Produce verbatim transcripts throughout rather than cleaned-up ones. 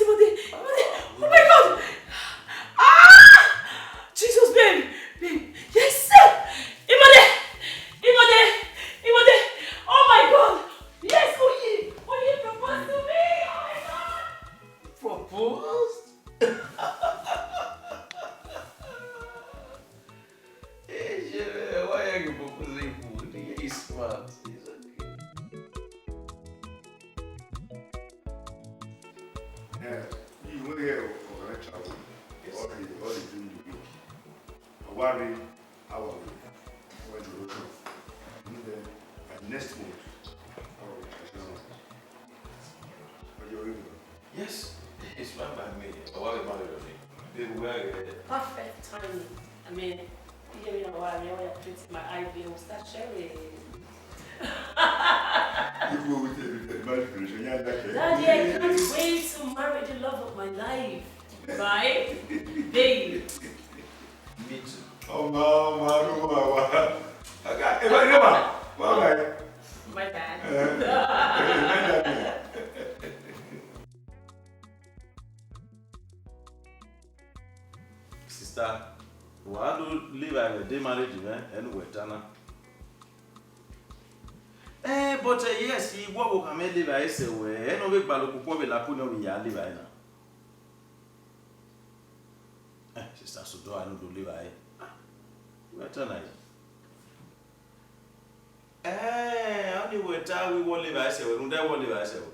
Imade, Imade. Oh my God. Ah! Jesus, babe. Babe. Yes, sir. Imade. Imade. Imade. Oh my God. Yes, Oye. Oye proposed to me. Oh my God. Proposed? Hey, yeah, man, why you propose people? He's smart. He's okay. Eh, you were here for the travel. Yes. All the, all the during the week. Awari, our way. Went to Russia. And then, uh, next month, our way. What do you mean? Yes, it's fine by me. Awari married already. Babe, where are you? Perfect timing. I mean, you hear me now, I mean, when I put my I V, we'll start sharing. You go with the, with the marriage preparation, yeah, that, eh? Daddy, I can't wait to marry the love of my life. Right? Babe. Me too. Ọmọ, ọmọ, arúgbó, àwa. Ọ̀gá, ẹ bá rí ọmọ. Bye bye. My bad. Eh, eh, eh, eh, eh. Sister, wa do live a wedding marriage mwẹ, ẹn, wẹ ta na. Eh, but, eh, yes, I wọ vbe okhan mwẹ live a sẹ wẹ, ẹn, ọ vbe gbalọ okuku, ọ vbe la ku ne ọ vbe ya live a na. Eh, sister, so do a nu do live a. Ah, wẹ ta na yi. Eh, ọni wẹ ta wẹ I wọ live a sẹ wẹ, rhunmwuda I wọ live a sẹ wẹ.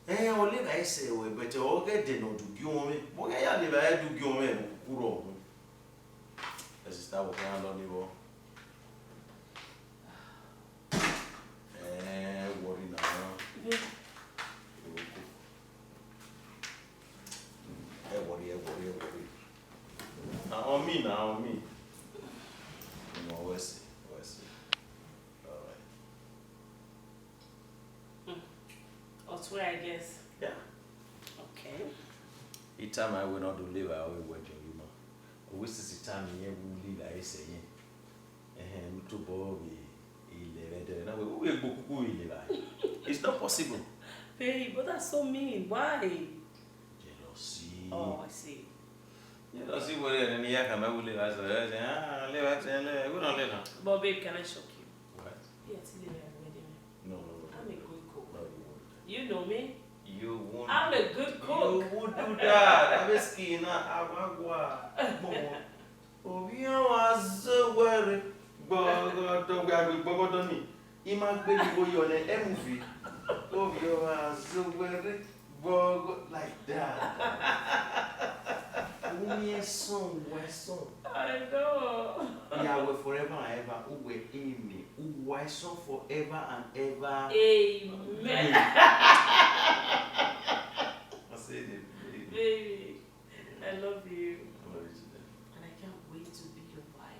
Eh, ọ live a sẹ wẹ, but ọ ghẹ dẹ ne ọ do gie ọmwẹ. Mẹ ọ ghẹ ya live a do gie ọmwẹ ne okuku rrọọ. Eh, sister, wẹ khian lọ ni vbọ. Eh, worry na. Ẹ worry, ẹ worry, ẹ worry. Na on me, na on me. No, we'll see, we'll see. All right. Hmm. Ọtuẹn, I guess. Yeah. Okay. I tama wẹ ne ọ do live a wedding, you know. Ọ wẹ sisi tama irẹn wẹ u live a sẹ yẹn. Ẹhẹn, u tobọ vbe ilẹ vbe ẹdẹ na wẹ, u vbe gbe okuku vbe ilẹ evba. It's not possible. Babe, but that's so mean. Why? Jealousy. Oh, I see. Jealousy wẹrẹ ne I ya khama wẹ u live a sẹ, ẹ sẹ, ah, live a sẹ, live, who don't live now? But babe, can I shock you? What? Yeah, I still live here already. No, no, no, no. I'm a good cook. No, you won't do that. You know me. You won't. I'm a good cook. You won't do that. I'm a skinner. Agua. Ovbi ọmwa zẹ wẹ rre, gbọgọdọ, wẹ a gbe gbọgọdọ ni, I ma gbe vbe igho yọ nẹ, ẹ mu vi. Ovbi ọmwa zẹ wẹ rre, gbọgọ, like that. U miẹn ẹsọn, u wa ẹsọn. I know. Ya wẹ forever and ever, u wẹ eni, u wa ẹsọn forever and ever. Amen. I say it, baby. Baby. I love you. I love you too, baby. And I can't wait to be your wife.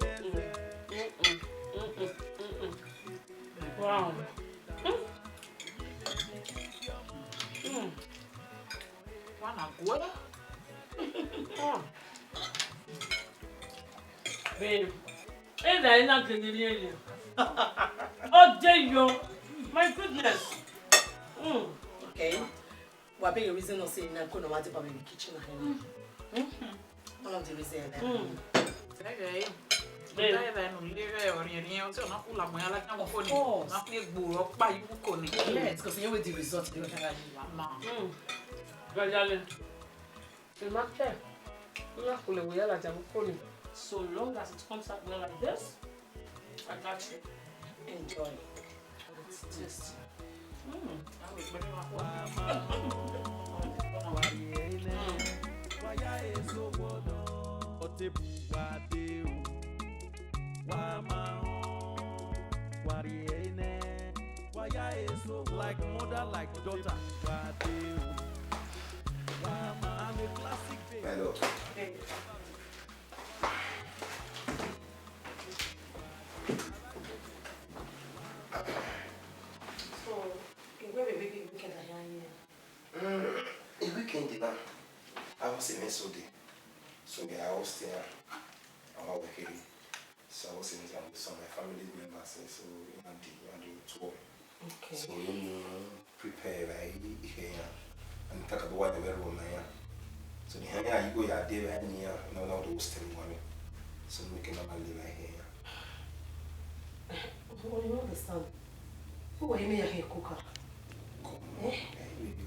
Mm-mm. Mm-mm. Mm-mm. Wow. Mm. Mm. Wa na guẹ. Ah. Babe, ena ena gele rie rie. Ọ de yo. My goodness. Mm. Okay. Wa be the reason no say na ko no wa de ba me kitchen na. Mm. One of the reason that. Mm. Very. Babe. Driver no le re orienrien, o se ona kula mo ya la kan ko ni. Of course. Na ku egbo ro pa yu ko ni. Yes, 'cause you know the result, you can have. Ma. Mm. Gajale. Ẹ ma tẹ, u na khulo wẹ ya ladian vbe ukpo nii. So long as it comes out well like this, I got you. Enjoy. It's tasty. Mm. Mm. Like mother, like daughter. I'm a classic baby. Hello. So, wẹ vbe weekend a hia ye? Mm, e weekend na, a wa sẹ mwẹ Sunday. Sunday a host iran, a wa work here. So I was in with some of my family members, eh, so iran di, iran di tour. Okay. So we mu prepare vbe ikhe iran. And kakabọ wa yọ vbe ẹro ma iran. So the hanya you go ya de vbe ni iran, no, no, the hostel one. So we can never live vbe ikhe iran. I don't understand. Who were you me a cook? Come on, eh? Eh, we do.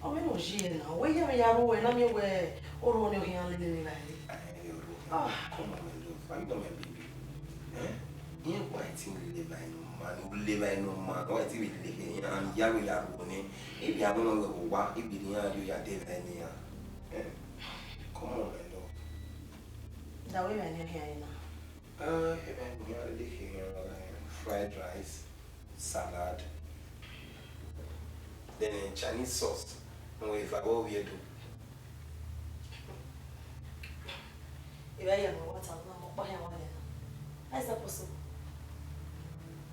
Ọ vbe ne ọ ye na, wẹ ya vbe ya ru wẹ na miẹn wẹ orhu ọnii ọ khian lele ne evbare. Come on, my love, are you not my baby? Eh? Iran wa ti lele evbare ne ọ ma, ne u lele evbare ne ọ ma, ọ wa ti vbe lele iran, ya vbe ya ru nẹ. Ibi a nọ wẹ owa, ibi ne iran rhie ya de evbare ne iran. Eh? Come on, my love. Da wẹ evbare ne iran khian na? Ah, evbare ne iran lele khian, fried rice, salad, then, eh, Chinese sauce, no, if I go oviedo. If I am what I'm not, what I want. How is that possible?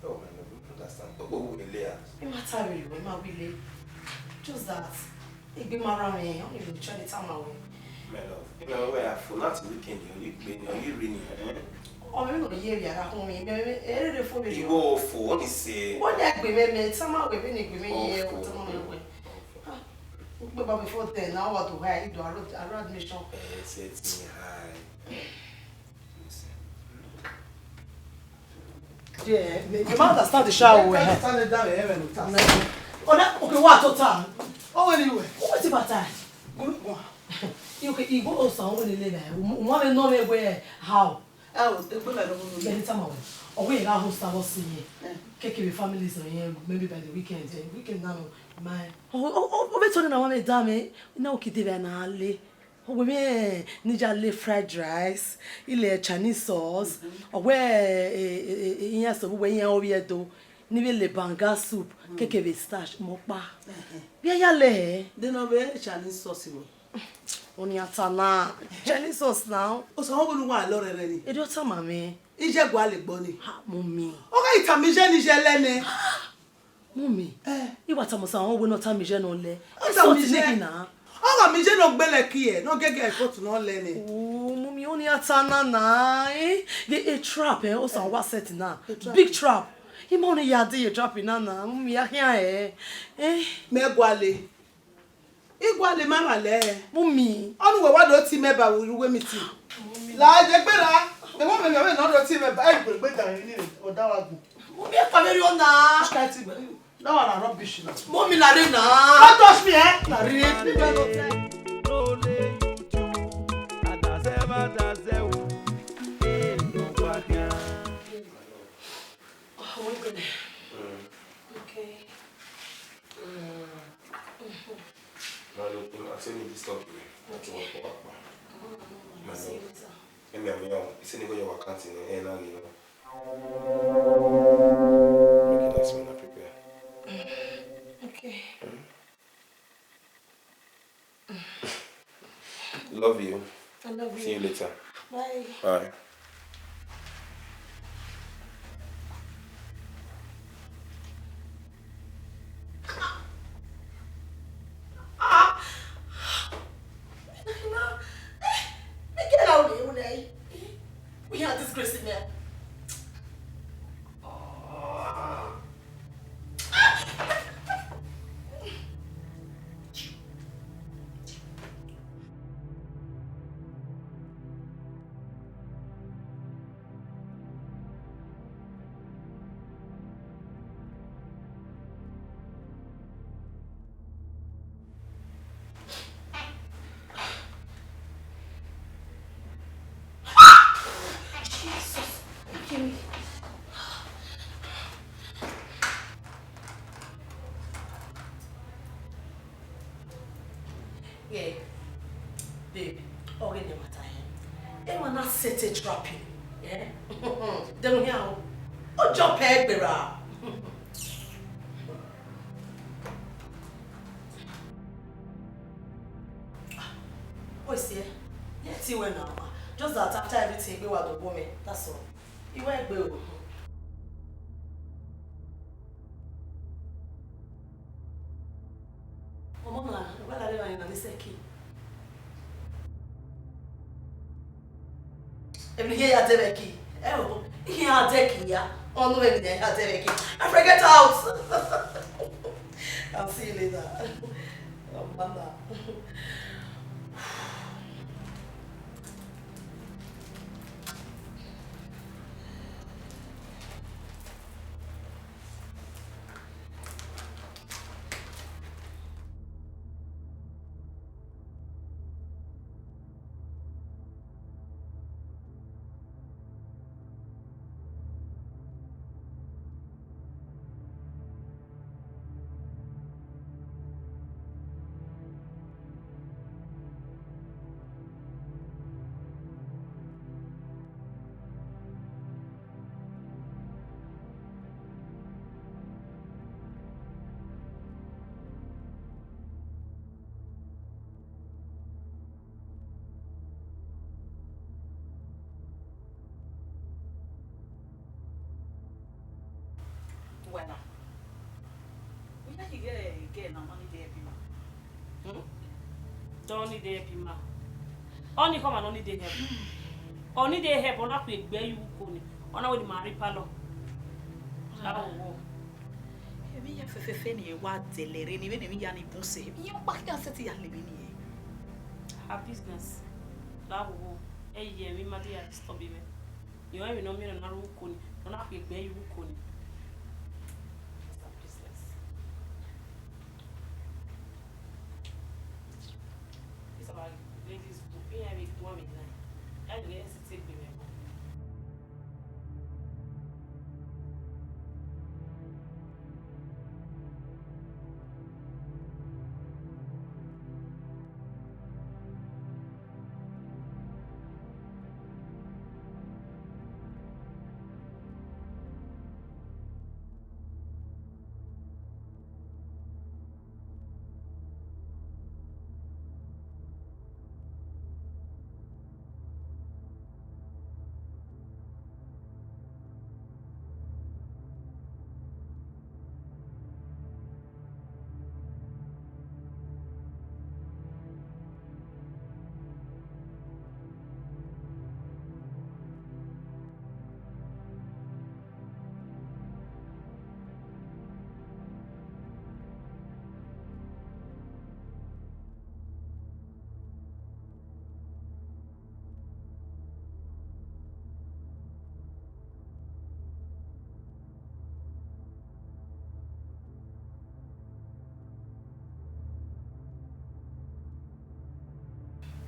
Oh, man, I don't understand. But what will they ask? It matter really, what my will. Just that. Egbe ma rran mwẹ, ọ ni vbe try the time awẹ. My love, you know where I for not weekend, you, you, you, you really, eh? Ọ mwẹ nọ ye vbe a gha khun mwẹ, mẹ, mẹ, erere fo vberriọ. Igho ofo, ọni sẹ. Wẹ ne gbe mwẹ, mẹ tama wẹ vbene gbe mwẹ ye, ọ tama mwẹ wẹ. Ah, ukpe ba before then, na wa do high, do aro, aro admission. Eh, setting high. Yeah, you might understand the shower. Understand the down here, man. Oh, that, okay, what to time? Oh, anyway. What about time? Go, go. Okay, you go outside, when you live there. One of the no way how? Ẹ o, egbe mẹ lọ vbọ. Bẹghe tama wẹ, ọ wẹ I gha host avbe ọse yẹn. Eh. Keke vbe families yẹn, maybe by the weekend, eh, weekend na nọ, ma. Ọ, ọ, ọ, ọ vbe tọ nẹ na wa mwẹ da mẹ, na o ki de vbe na le. Ọ wẹ mẹ, eh, ne I ya le fried rice, I le Chinese sauce, ọ wẹ, eh, eh, eh, eh, iran sẹ vbe uwẹ iran ovbi Ẹdo, ne I vbe le banga soup, keke vbe starch, mẹ ọkpa. Eh, eh. Vbe a ya le hẹ? De nọ vbe Chinese sauce wẹ? Ọni a ta na. Chinese sauce na. Osa, ọ wẹ ne uwa lọ rẹrẹ ni. Erriọ tama mwẹ. Iye gualọ egbe ni. Ha, mummy. Ọ gha tama iye ne iye lẹ nẹ. Mummy. Eh. I wa tama Osa, ọ wẹ ne ọ tama iye ne ọ lẹ. Ọ tama iye. Insult ne ghi na. Ọ gha ma iye ne ọ gbele kie, ne ọ gẹgẹ effort ne ọ lẹ nẹ. Oh, mummy, ọni a ta na na, eh? Ghe a trap, eh? Osa wa set na. A trap. Big trap. I ma ọni ya de ye trap na na. Mummy, a khian, eh? Eh? Mẹ gualọ. I gualọ ma ra lẹ. Mummy. Ọni wẹ wa do tie mẹ ba vbe uwu meeting. La je gberra. Mẹ wa mẹ mẹ ne ọ do tie mẹ ba. Ẹ gbe gbe da ni, ọ da wa gun. Mummy, ẹ pa mẹ rriọ na. Which kind thing? That one na rubbish na. Mummy, na re na. Don't touch me, eh? Na re. Oh, my goodness. Mm. Okay. Mm. Mm-hmm. Now, look, I say me this talk to you. Okay. What, what, what? Mm, mm, mm. See you later. Let me, I mean, you say you go your account in the air now, you know. Make it nice when I prepare. Mm. Okay. Mm. Love you. I love you. See you later. Bye. Bye. Ah! Make it out, you know. We are disgracing them. Jesus, forgive me. Yeah, babe, ọ ghe ne ẹmwata hẹ. Emwa na set a trap. Eh? Dẹmwẹ hia o. Ọ jump egbe ra. Wẹ si ẹ, ye tie wẹ na ma. Just that after everything, egbe wa do gbo mwẹ. That's all. I wẹ egbe o. Ọmọ na, wẹ la rẹ na ni sẹ ki. Emwi ne I ya dẹ vbe ẹki. Ẹ o, I ya dẹ ẹki ya. Ọnọmwẹ emwi ne I ya dẹ vbe ẹki. I forget out. I'll see you later. Oh, mama. Wẹ na, wẹ ya ghe girl na ma need help ima. Hmm? Don't need help ima. Ọni khama no need help. Ọ need help, ọ na khuegbe ye uko ni. Ọ na wẹ ne ima rre parlour. Awo. Emwi hia fẹfẹfẹ ne irẹn wa dẹlẹ rre ni, vbene emwi hia ni bun sẹ, emwi hia ọkpa khian sẹtin ya lele emwi ni. Her business. Awo. Ẹ ye emwi ma dia disturb mwẹ. Irẹn emwi ne ọ miẹn ne ọ na rre uko ni, ne ọ na khuegbe ye uko ni. It's her business. This our ladies group, iran vbe guan vbe na. Iran vbe sẹtin gbe mwẹ bọ.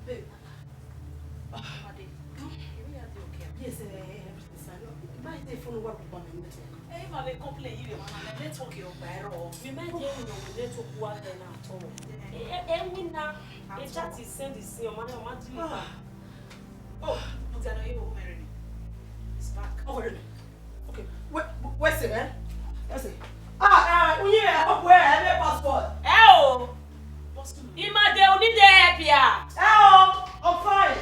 Babe. Ah, Ade, you really are okay? Yes, eh, eh, everything is fine. No, my day phone work with my network. Eh, if I dey complain, you dey wanna network your biro. Mi ma dey with your network wa there na at all. Eh, eh, eh, we na, eh, chat is send is your money, your money. Ah. Oh, but I know you go marry me. It's back. Oh, really? Okay. Wait, wait, sir, eh? Let's see. Ah, ah, you need a help where I have a passport. Eh, oh. Ima dey, you need help here. Eh, oh, I'm fine.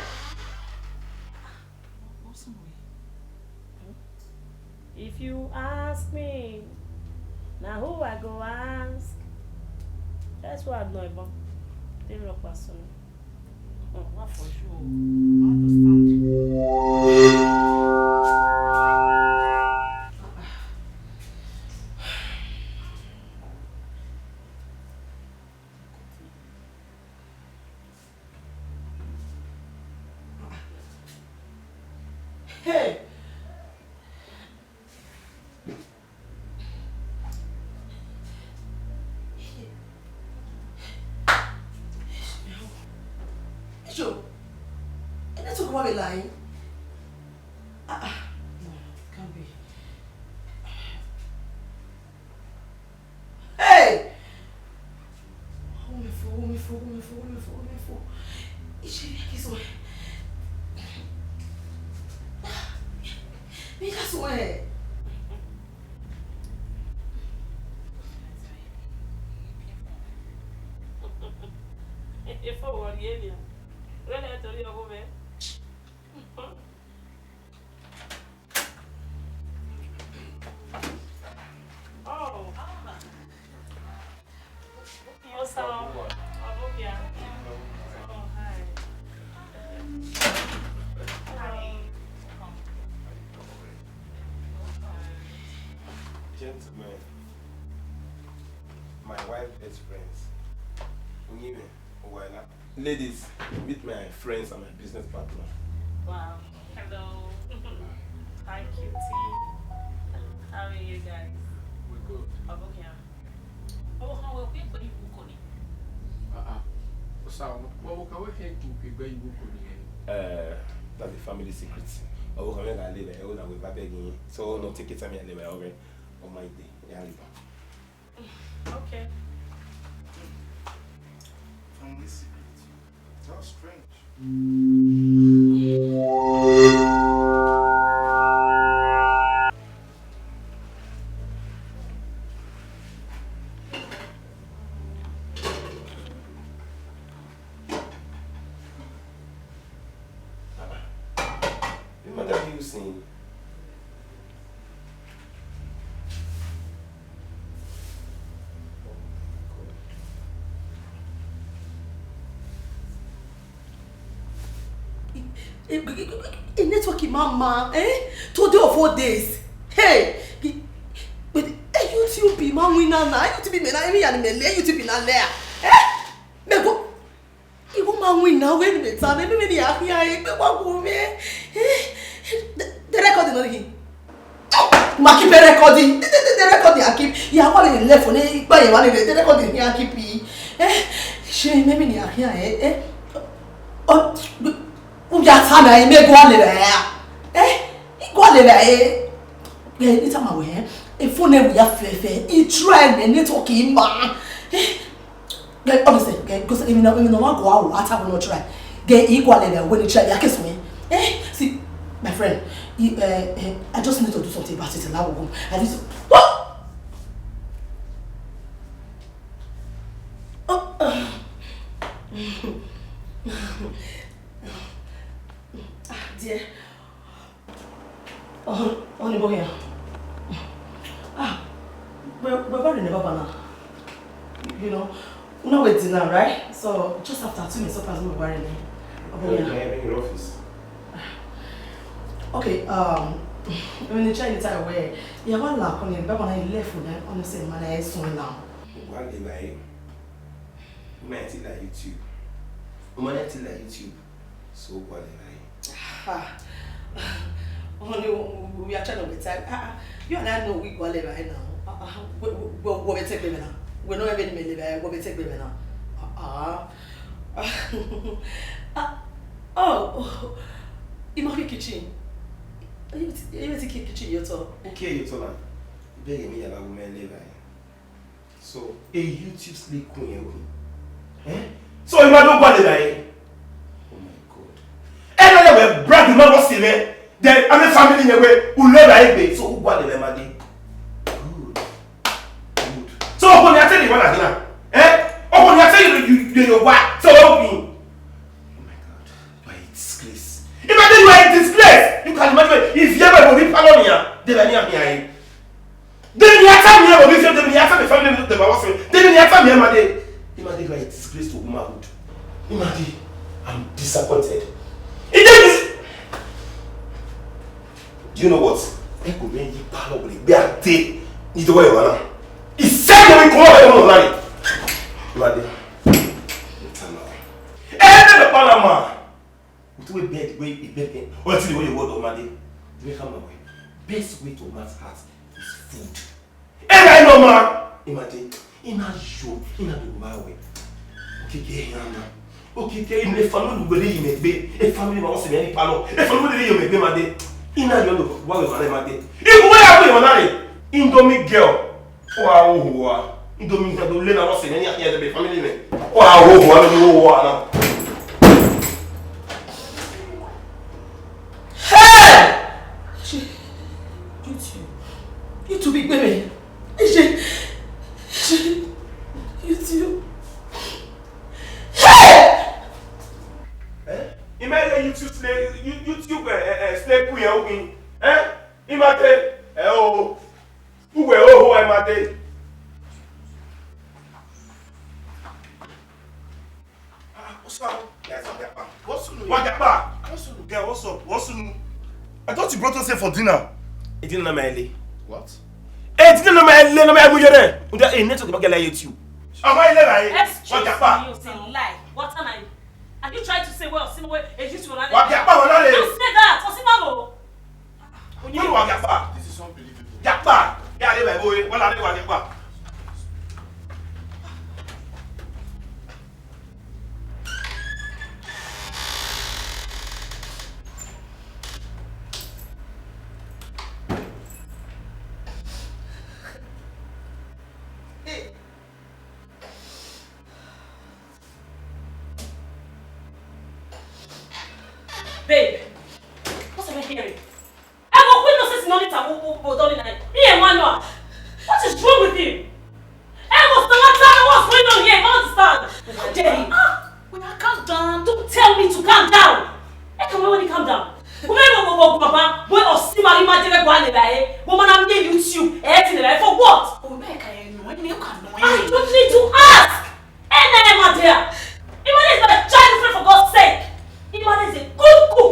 If you ask me, na who I go ask? That's why I know about. They look person. Hmm, what for sure? I understand. Hey! Sure. And that's what we like. Ah, ah. No, it can't be. Hey! Wo mi fo, wo mi fo, wo mi fo, wo mi fo, wo mi fo. Iṣẹ́ mi kì í sọ ẹ́. Mi kà sọ ẹ́. Efo wọ rhie nia. Wẹ lẹ tori ọgho mwẹ. Oh. What's up? Abukia. Oh, hi. Hi. Gentlemen, my wife best friends. Unyime, Uwaila. Ladies, meet my friends and my business partner. Wow. Hello. Hi, cutie. How are you guys? We're good. Abukia. Ọvbokhan, wẹ khuegbe ye uko ni? Ah, ah. Osa, wẹ ọvbokhan, wẹ khuegbe ye uko ni? Eh, that's a family secret. Ọvbokhan mwẹ gha lele, ẹ, ọ na wẹ eva bẹghe. So, no take your time, ya lele ọghẹ. On my day, ya lele. Okay. Family secret. That's strange. Wetin matter be you sin? He E network ma ma, eh? Today of all days. Hey, but, eh, YouTube ma winna na, YouTube mẹ na, emwi hia ne mẹ le, YouTube na lẹ a. Eh? Mẹ go, I wo ma winna, wẹ ne mẹ ta, mẹ, mẹ, mẹ ne ya khian, eh, mẹ wa wo mẹ. Eh? The, the recording nọ ni khin. Ma keep a recording. The, the, the, the recording I keep. Ya wa le left for ne igba ye wa le, the recording here I keep. Eh? Shey mẹ, mẹ ne ya khian, eh? Eh? Oh, u ya ta mẹ, mẹ gualọ evbare a. Eh? I gualọ evbare. Eh, I tama wẹ, eh? E phone ne ya fẹfẹ, I try ne network ma. Eh? Eh, honestly, eh, because even now, even now, I go out, I will not try. Ge, I gualọ evbare, wẹ ne I try, ya ke suẹn. Eh? See, my friend, I, eh, eh, I just need to do something about it, and I will go. I need to, what? Oh, uh, ah, dear. Oh, honey boy here. Ah, wẹ, wẹ ba rre nẹ baba na. You know, una wẹ dinner, right? So, just after two minutes, surprise me, wẹ ba rre nẹ. Ọbọ ya. Can I have your office? Okay, um, when the child is away, ya wa la kọ ni, baba na left for them, honestly, man, I saw now. Why did I? Una ti la YouTube. Una ti la YouTube. So gualọ evbare. Ah. Honey, we, we are trying to be tired. Ah, ah. You and I know we gualọ evbare now. Ah, ah. Wẹ, wẹ, wẹ, wẹ vbe te gbe mẹ na. Wẹ nọ vbe ne mẹ le evbare, wẹ vbe te gbe mẹ na. Ah, ah. Ah, oh, oh. I ma khin kitchen. Are you, are you taking kitchen your turn? Okay, your turn. Beg me, ya la wo mẹ le evbare. So, a YouTube slay queen, eh? Eh? So, ima do gualọ evbare? Oh my God. Ena ya wẹ brag ma vbọ si mwẹ. Then, a mwẹ family mwẹ wẹ, u lọ evbare egbe. So, u gualọ evbare ma dee. Good. Good. So, ọkọ ni a te rhie emwa na khin na? Eh? Ọkọ ni a te rhie, rhie, rhie owa. So, wẹ u khin? Oh my God. You are a disgrace. Imagine you are a disgrace. You can imagine if you ever go rhie palọ nian, de vbe nian khian re. De vbe nian ta miẹn vbe ovbi fian, de vbe nian ta miẹn family member vbe ovbi fian, de vbe nian ta miẹn ima dee. Ima dee, you are a disgrace to womanhood. Ima dee, I'm disappointed. He did this. Do you know what? Ẹ kò mẹ yi palọ wẹrẹ gbe a dee ni do wẹ ọmwa na. He said that we come over here. Ima dee. Ẹ nẹ kpa na ma. Utu we bed, we bed, or till we word of money. We come away. Best way to match heart is food. Ena I nọ ma. Ima dee, ima yo, ima do ma wẹ. Okiekie ehia na. Okiekie, ima family wẹ ne imẹ gbe. E family ma wẹ sẹ mẹ ni palọ. E family wẹ ne imẹ gbe ima dee. Ina yo no wa wẹ ma dee. Ibu wẹ ya wẹ ma na re. Indomie girl. Ọ a ho hoa. Indomie girl do le na wẹ sẹ mẹ ni a family mẹ. Ọ a ho hoa, ni ho hoa na. Hey! Shit. YouTube. YouTube igbe mẹ. Ije, ije, YouTube. Hey! Eh? Ima ye YouTube slay, You-, YouTube, eh, eh, eh, slay queen, eh, queen. Eh? Ima te, eh, oh. Uwe, oh, oh, ima te. Ah, what's up? Yes, I'm Gapa. What's up? Wa Gapa. What's up? Girl, what's up? What's up? I thought you brought us here for dinner. E dinner na ma ele. What? E dinner na ma ele, na ma mu yere. Unda e network ba gele YouTube. Ama ile la e. Wa Gapa. Excuse me, you say lie. What am I? Are you trying to say, well, see, well, is this one? Wa Gapa, wa la le. Don't say that. Osimaro. Wọ́n ní wà Gapa. This is unbelievable. Gapa. Kí a lè bẹ̀ bóyá, wọ́n lálẹ́ wà Gapa. Babe, what am I hearing? Ẹ wo, kí ló ṣe sí Nolita wo, wo, wo, darling, like, me and Manuel. What is wrong with him? Ẹ wo, Samantha, what's going on here? I don't understand. How dare he? Ah, well, calm down. Don't tell me to calm down. Ẹ kàn wọ́n ní calm down. Wọ́n mẹ́rin wọ́n wọ́n bàbá, wọ́n ò sí màrí máa jẹ́ bẹ́ẹ̀ gbọ́ àlè báyé. Wọ́n máa ń ní YouTube, ẹ̀ ẹ́ ti lè báyé for what? Oh, man, can you know? You can know. I don't need to ask. Ena Emma there. Emma is my child friend, for God's sake. Emma is a good cook.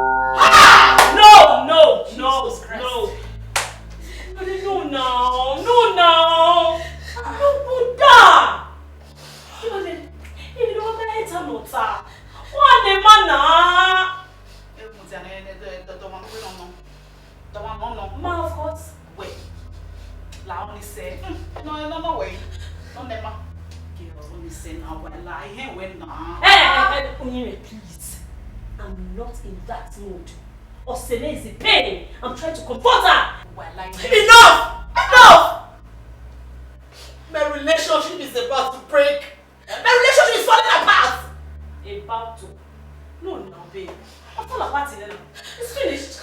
No, no, no, no. No, no, no, no, no. No, no, da. Iwade, ibi ne ọ ma eta nọ ta. Wa ne ma na. Emudia ne, ne, dọ, dọ, dọ, ma no, no, no. Dọ, ma no, no. Ma, of course. Wẹ, la ọni sẹ. Hmm, no, no, no, wẹ. No, ne ma. Girl, ọni sẹ na, wẹ, la, ihe wẹ na. Hey, hey, hey, Onyinye, please. I'm not in that mood. Oseme is in pain. I'm trying to comfort her. Wẹ, la, ihe. Enough! Enough! My relationship is about to break. My relationship is falling apart. About to. No, no, babe. What fall apart in there now? It's finished.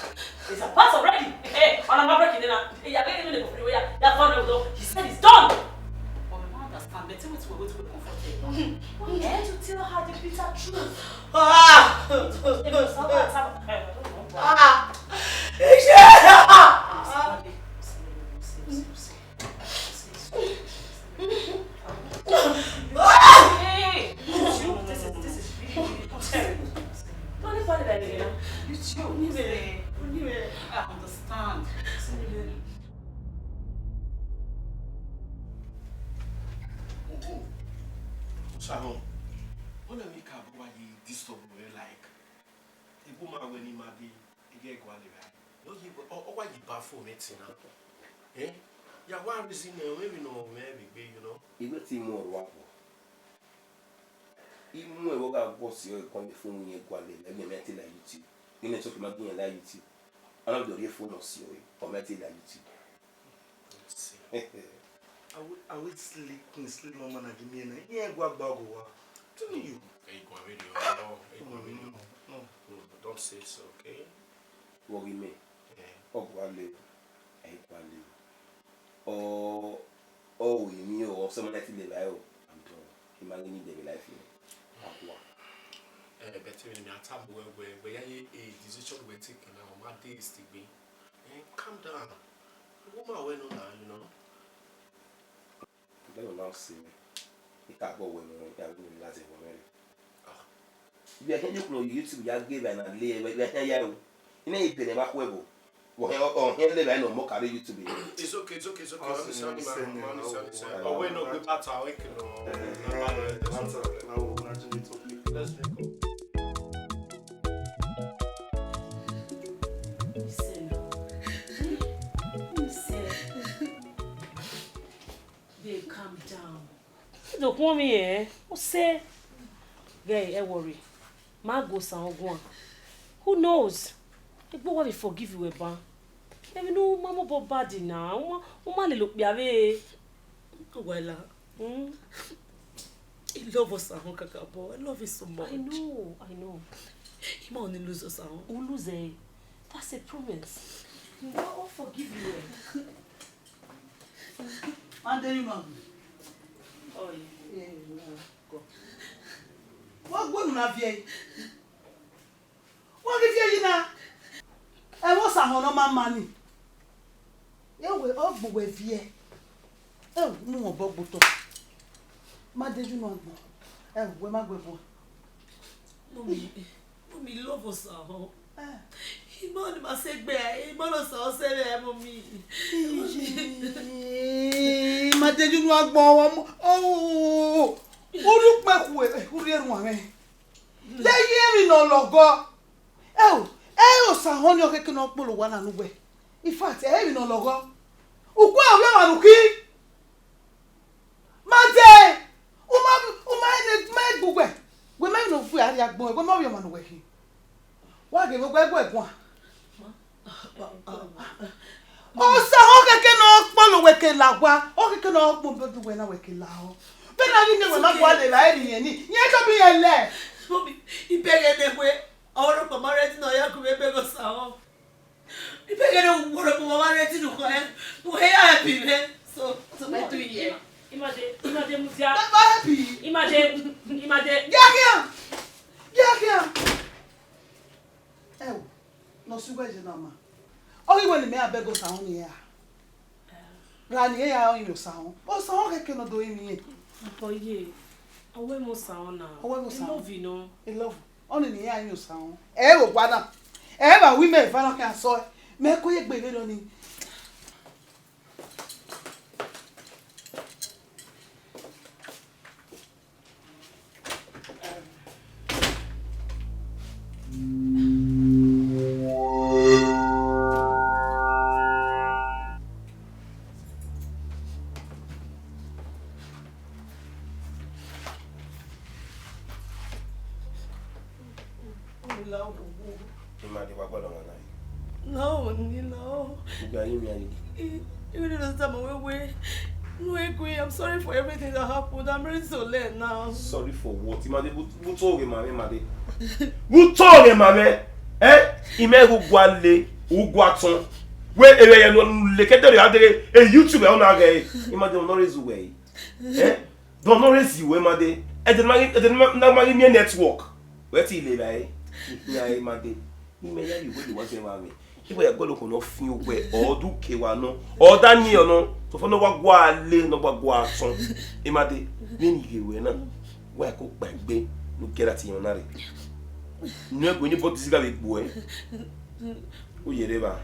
It's apart already. Hey, on my break in there now. Hey, you're getting me the free way. That fun though. He said it's done. But I don't understand. But tell me to wait to comfort her. Why you have to tell her the bitter truth? Ah! It was so bad. Ah! Hey! This is, this is really, really terrible. Don't you find it like that? You too. I understand. Shalom. What are we can go by this stuff, like? Ebo ma wẹ ne ima de, I ghe gualọ evbare. Ọ ye, ọ, ọ wa ye ba fo mwẹ tin na. Eh? Ya wa reason nẹ, ọ mwẹ vbene ọ mwẹ vbe egbe, you know. I wẹ te mu ọrua vbọ. I mu ẹvbo gha guọ si ọre kọn ye fo mu yẹn gualọ evbare, ẹgbẹ mẹ te la YouTube. Ghe mẹ te ma gie iran la YouTube. Ọna vbe ọ rhie fo nọ si ọre, ọ mẹ te la YouTube. Don't say. I will, I will sleep in sleep, mama, na give me na. Yeah, go back, go wa. Tell you. Hey, go away, you. Oh, hey, go away, you. No, no. No, don't say so, okay? Worry me. Yeah. Oh, go away. Hey, go away. Oh, oh, you me, oh, someone that live, I, oh, I'm done. Imagine the life, you know. Akua. Eh, but when me, I tell you, where, where, where, yeah, eh, decision we take now, my day is still being. Eh, calm down. Woman, we know now, you know. Bẹ́ẹ̀ ló máa ń sinmi. Ìka àbọ̀ wẹ̀ mọ́, ìyá mi ní láti wọ̀ mẹ́rin. Ah. Ibi ẹ̀hẹ́n yóò kúrò YouTube, ìyá gé ìbànú lé ẹ̀wẹ̀, ibi ẹ̀hẹ́n yá o. Iná ìbẹ̀rẹ̀ bá kú ẹ̀bọ̀. Wọ̀hẹ́, ọ̀hẹ́ lè bá ẹ̀ nà ọmọ kárí YouTube yìí. It's okay, it's okay, it's okay. Ọ̀hún ní sẹ́ni, ọ̀hún ní sẹ́ni, ọ̀hún ní sẹ́ni. Ọ̀wẹ́ náà gbé bàtà, ọ̀hún kìlọ̀. Let's make up. Listen. Listen. Babe, calm down. Dokun mi, eh? U sẹ. Ghẹ ẹ worry. Ma go san oguan. Who knows? Egbe wa vbe forgive you, ẹban. Emwi ne u ma mobọ bad na, u ma, u ma lele okpia vbe. Wala. Mm. I love Osahon kakabọ. I love you so much. I know, I know. I ma only lose Osahon. U lose ẹ. That's a promise. I will forgive you. Ande you know. Oh, yeah. Yeah, yeah, go. Wa gbe unu na viẹ. Wa ghi viẹ yi na. Ẹ vbe Osahon ne ọ ma ma ni. Ẹ wẹ, ọ gbe uwẹ viẹ. Ẹ mu wọn bọ gbe otọ. Ma de ju nu agbọn. Ẹ wẹ ma gbe bọ. Mummy, Mummy love Osahon. Eh. Imọ ni ma sẹ egbe, imọ ne Osa ọ sẹ vbe ẹmwẹ mi. Iye, ma de ye unu agbọn ọmọ. Oh, urhu ukpẹ khue, urhu erhuanmwẹ. Lẹ ye emwi ne ọ lọghọ. Ẹo, ẹ i re Osa họn ni ọ khẹke ne ọ kpolo owa na ne uwẹ. In fact, ẹ i re emwi ne ọ lọghọ. Ugbẹn ovbi ọmwa ne u khin. Ma dee, u ma, u ma rẹn ne, u ma rẹn gbe uwẹ, wẹ ma emwi ne ọ fu a rhie agbọn, wẹ ma ovbi ọmwa ne uwẹ khin. Wa ghe vbe uwẹ gu ẹ guan. Osa ọ khẹke ne ọ kpolo wẹ ke la owa, ọ khẹke ne ọ kpolo uwẹ na wẹ ke la ọ. Vbene a ghi miẹn wẹ ma gualọ evbare ne irẹn ni, irẹn tobọ irẹn lẹ. Mummy, I bẹghe ne wẹ ọrọkpa ma rre ẹtin ne ọ ya gu mwẹ bẹghe Osa ọ. I bẹghe ne wẹ ọrọkpa ma rre ẹtin ne uwẹ, wẹ ya help mwẹ. So, so what do you hear? Imade, Imade mudia. Ma, ma help you. Imade, Imade. Gia khian. Gia khian. Ẹo, ne ọ si uwẹ ye na ma. Ọ ghi wẹ ne imẹ a bẹghe Osa ọ ni ra. Ra ni e ya rinmwian Osa họn. Osa họn khẹke ne ọ do rinmwian. Ọye, ọ wẹ mwẹ Osa họn na. Ọ wẹ mwẹ Osa họn. I love you, no. I love you. Ọni ne iran rinmwian Osa họn. Ẹ vbe owa na. Ẹ vbe a ru imẹ eva na khian sọe. Mẹ ko ye gbe vberriọ ni. Imade, wa gualọ ọmwa na. No, ni no. Ugbe a ghi miẹn yi. I, I really don't understand my way, way. No, Egui, I'm sorry for everything that happened. I'm ready to learn now. Sorry for what? Imade, vbe u to ghe ma mwẹ, Imade. Vbe u to ghe ma mwẹ? Eh? Imẹ ghe u gua le, u gua tọn. Wẹ, ere ya no le kẹdẹ re a deghe, e YouTube ẹ ọ na ghẹ. Imade, ọ nọ re zu wẹ. Eh? Dọ nọ re zi wẹ, Imade. Ẹdẹ ne ma ghi, ẹdẹ ne ma, ne ma ghi miẹn network. Wẹ ti le vba e. Iran e, Imade. Imẹ ya ye uwẹ ye wa zẹ vba mwẹ. Iwẹ ya gualọ okhuo ne ọ fian uwẹ, ọ do ke wa nọ, ọ da yin ọ nọ, sọfọ ne ọ wa gua le, ne ọ wa gua tọn. Imade, vbene I ghe ruẹ na, wa ko kpa egbe ne u gie ẹre ati yan na rre. Ne ẹguẹn ni body digger vbe gbe uẹ. U ye rre evba.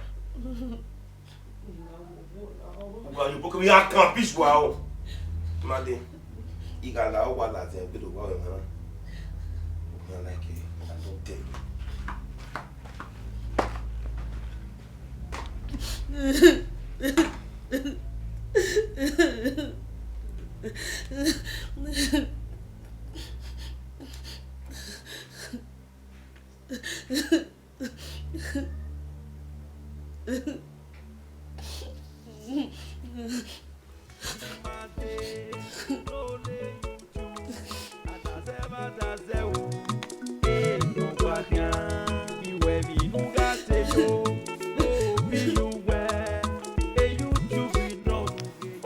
Uwa ye obọ kevbe iran kan bitch wa o. Imade, I gha la uwa la zẹ, gbe do wa emwa na. Ohan like, I don't tell you.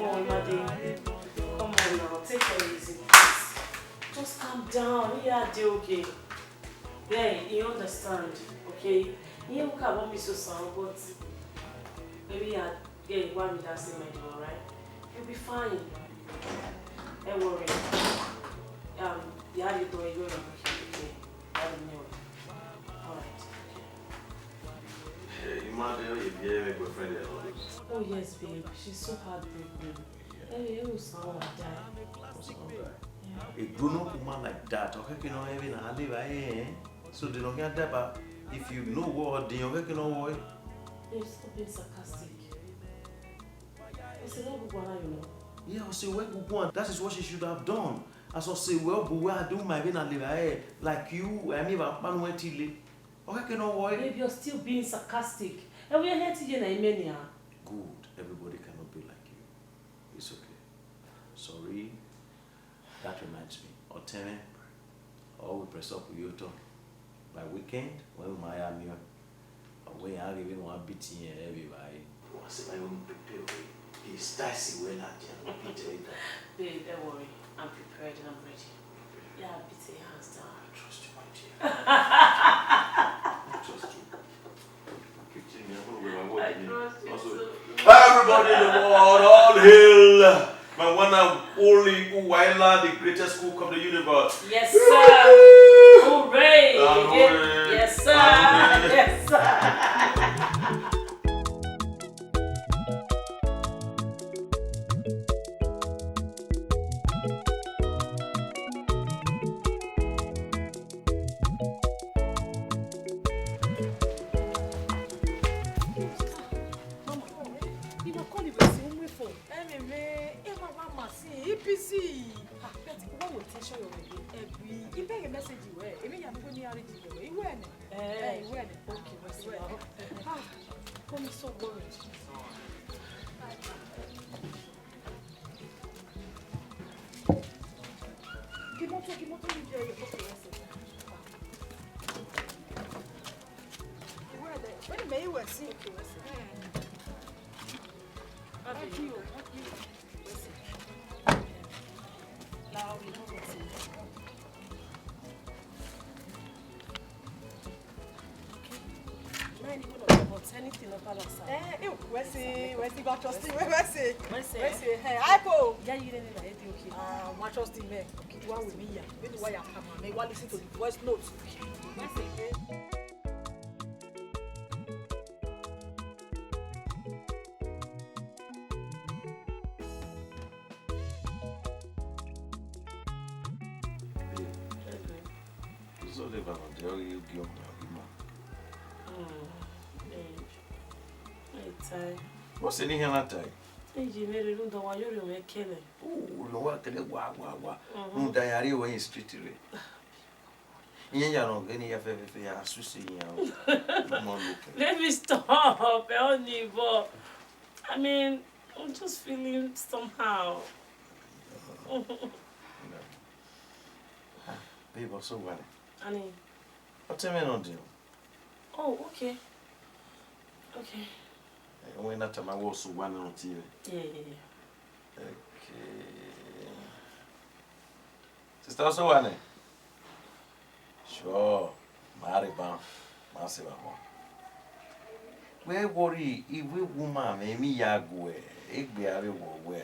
Oh, Imade, come on now, take it easy, please. Just calm down, yeah, dey okay. Yeah, he understand, okay? He will come on me so sound, but maybe I get one with that same idea, alright? You'll be fine. Don't worry. Um, yeah, you don't, you don't, okay, okay. I don't know. Alright, okay. Hey, Imade, you be my boyfriend and all this. Oh yes, babe. She's so heartbroken. Hey, you sound like that. What's wrong, guy? Yeah. A grown-up woman like that, okay, you know, even I live, I, eh? So they don't get that, but if you know what, they don't get no way. Babe, stop being sarcastic. It's a little good one, you know. Yeah, I say, well, good one. That is what she should have done. As I say, well, but where I do my, even I live, I, like you, I mean, I, man, went till late. Okay, okay, no worry. Babe, you're still being sarcastic. And we are here to you, na imenia. Good. Everybody cannot be like you. It's okay. Sorry. That reminds me. Oteme, or we press up with you too. By weekend, when we might have you, or when I give you one beating here, everybody. What's my own prepare? He's dicey when I can beat it. Babe, don't worry. I'm prepared and I'm ready. Yeah, I'll beat your hands down. I trust you, my dear. I trust you. Keep telling me, I'm gonna wear my word. I trust you too. Everybody in the world, all hail My one and only Uwaila, the greatest cook of the universe. Yes, sir. Hooray. Hooray. Yes, sir. Hooray. Yes, sir. Mama, I na call you, but you move phone. Emi me, e ma wa ma si, E P C. Ah, but why you attention your way? Every, I beg a message you, eh? Emi ya no go ni arrange you, eh? You were, eh? Eh, you were. Okay, what's wrong? Ah, got me so worried. Kí mọ́tò, kí mọ́tò yìí jẹ́ ìyẹ̀kọ́ kò rẹ̀ sí. Ìwé ẹ̀dẹ̀, ó ní mẹ́yìn wẹ̀ sí. Wọ́n ti o, wọ́n ti o. Láwọn ìlú rẹ̀ sí. Many people don't know about anything about us. Eh, eh, where's he? Where's he? But trust him. Where's he? Where's he? Where's he? Hey, Ipo. Yeah, you didn't know. Okay. Ah, my trust him, eh. Okay. Why with me here? Maybe why you come, man. Why listen to the voice note? Where's he? Babe, uzọ de eva nọ, ọ ghi gie ọmwa, ọ ghi ma. Mm, babe. Ẹ tae. What's in here, na tae? Eyi, vbe rre rhunmwuda wa yọ rhie mwẹ kẹlẹ. Oh, rhie wa kẹlẹ wa, wa, wa. Mhm. Rhunmwuda ya rrie wẹ street rre. Iran ya rhọnmwẹ ne I ya fẹfẹfẹ, ya suse iran o. Ọmọ lo kẹ. Baby, stop. Ẹ ọ ni bọ. I mean, I'm just feeling somehow. Ah, babe, ọ sẹ owa nẹ? Ani? Ọ te mwẹ nọ diọn. Oh, okay. Okay. Eh, wẹ na tama wẹ ọ sẹ owa nẹ, ọ te mwẹ. Yeah, yeah, yeah. Okay. Sister, ọ sẹ owa nẹ? Sure, ma rre ban, ma sẹ evba mọ. Wẹ worry, I wẹ woman mwẹ, emwi ya guẹ, egbe avbe wọ wẹ.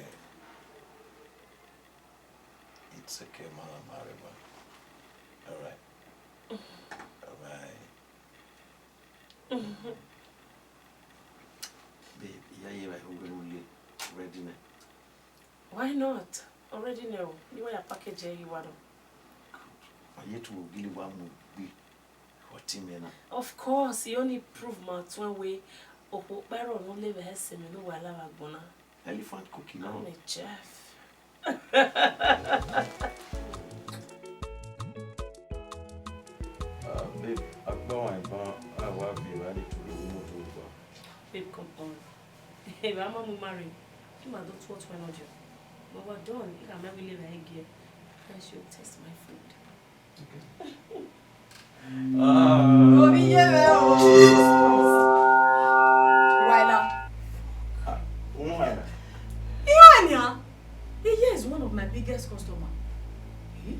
It's okay, ma, ma rre ban. All right. Bye bye. Babe, I ya ye evba ehọ wẹ ne u le, ready nẹ? Why not? Already know. You want your package here, you want. Good. Ma ye tu ogili wa mu gbe. What him na? Of course, he only prove ma tuẹn wẹ okhuo kpẹrọ ne u le vbe ẹse mwẹ ne uwa la vbe agbọn na. Elephant cookie na. I'm a chef. Ah, babe, akpa wa ban, a wa bi evba ni tulu imoto gba. Babe, come on. Evba ma mu marry. Ima do tuẹ tuẹ nọ diọ. But wa done, I gha mẹ wẹ I le vbe ẹre gie. I should taste my food. Ah. Ovbi iye mwẹ o. Uwaila. Ah, Uwaila. Iran nian. He here is one of my biggest customer. Eh?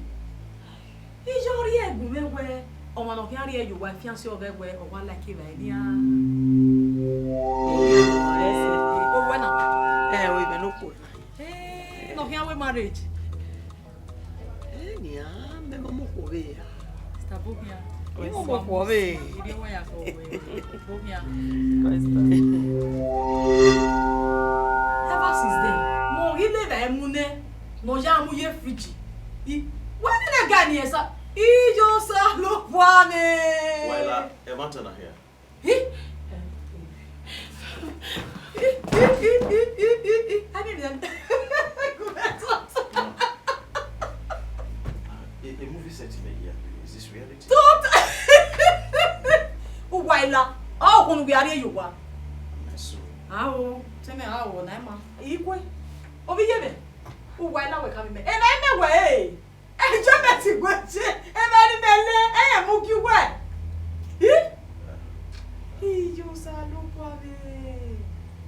Iye ọ rhie gu mwẹ wẹ, ọmwa ne ọ khian rhie ye uwa, fiancé ọghẹ wẹ, ọ wa like evba nian. Owẹ na. Eh, o, ivẹ ne okhuo na. Eh, ne ọ khian wẹ marriage. Eh, nian, mẹ ma mu okhuo vbe ya. Sister Bobia. Ẹ i mu okhuo vbe. Ivbi owa ya ko we. Bobia. Ever since then, mo ghi le vbe mu nẹ, ne ọ ya mu ye fridge. I, wẹ ne ga ni esa. Iye Osanobua mwẹ. Uwaila, ẹ ma tana hia. Hi? Hi, hi, hi. I need them. A, a movie set in a year, is this reality? Don't. Uwaila. Ọ kunu wi a rhie ye uwa. My soul. Ao, tẹmẹ ao na ma. Ikwe. Ovbi iye mwẹ. Uwaila wẹ ka mi mẹ. Ena mẹ wẹ e. Enjoyment wẹ je, emwa ni mẹ le, ẹ mu gie uwẹ. Ih? Iye Osanobua mwẹ.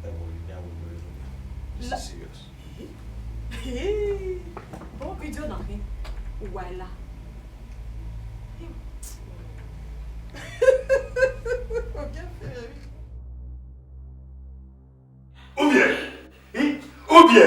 Ẹ wo, ẹ wo, ẹ wo, ẹ wo. This is serious. Ih? Ih? Bọ video na khin, Uwaila. Ih? Okay, fair. Obiẹ! Eh? Obiẹ!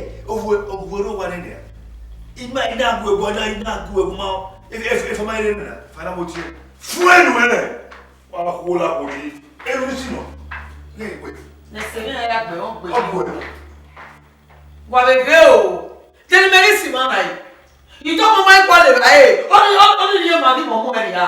Ovwe, ovwe ro wa nene a. Ima ina gu egbe, na ina gu egbe ma. Efe, efe, efe ma ire na. Fana mo tie. Fuenu ene. Wa hola hola. Eru ni sino. Ne we. Ne se ne ya gbe, o gbe. O gbe. Wa vbe ghe o. Te ne mẹ ghi si ma na yi. Itọmọ ma i kua levba ẹre, ọ ni, ọ ni rhie ma ghi mọmọ ẹre ria.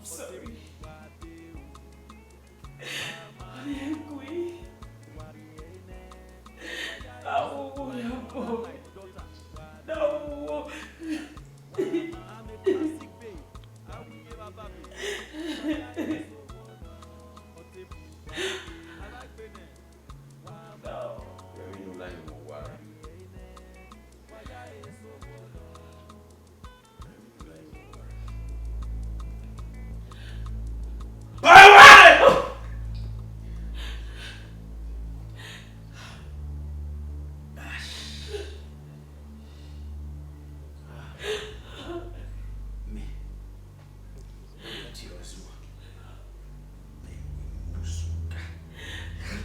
Sorry. Awowo ya bọ. Awowo.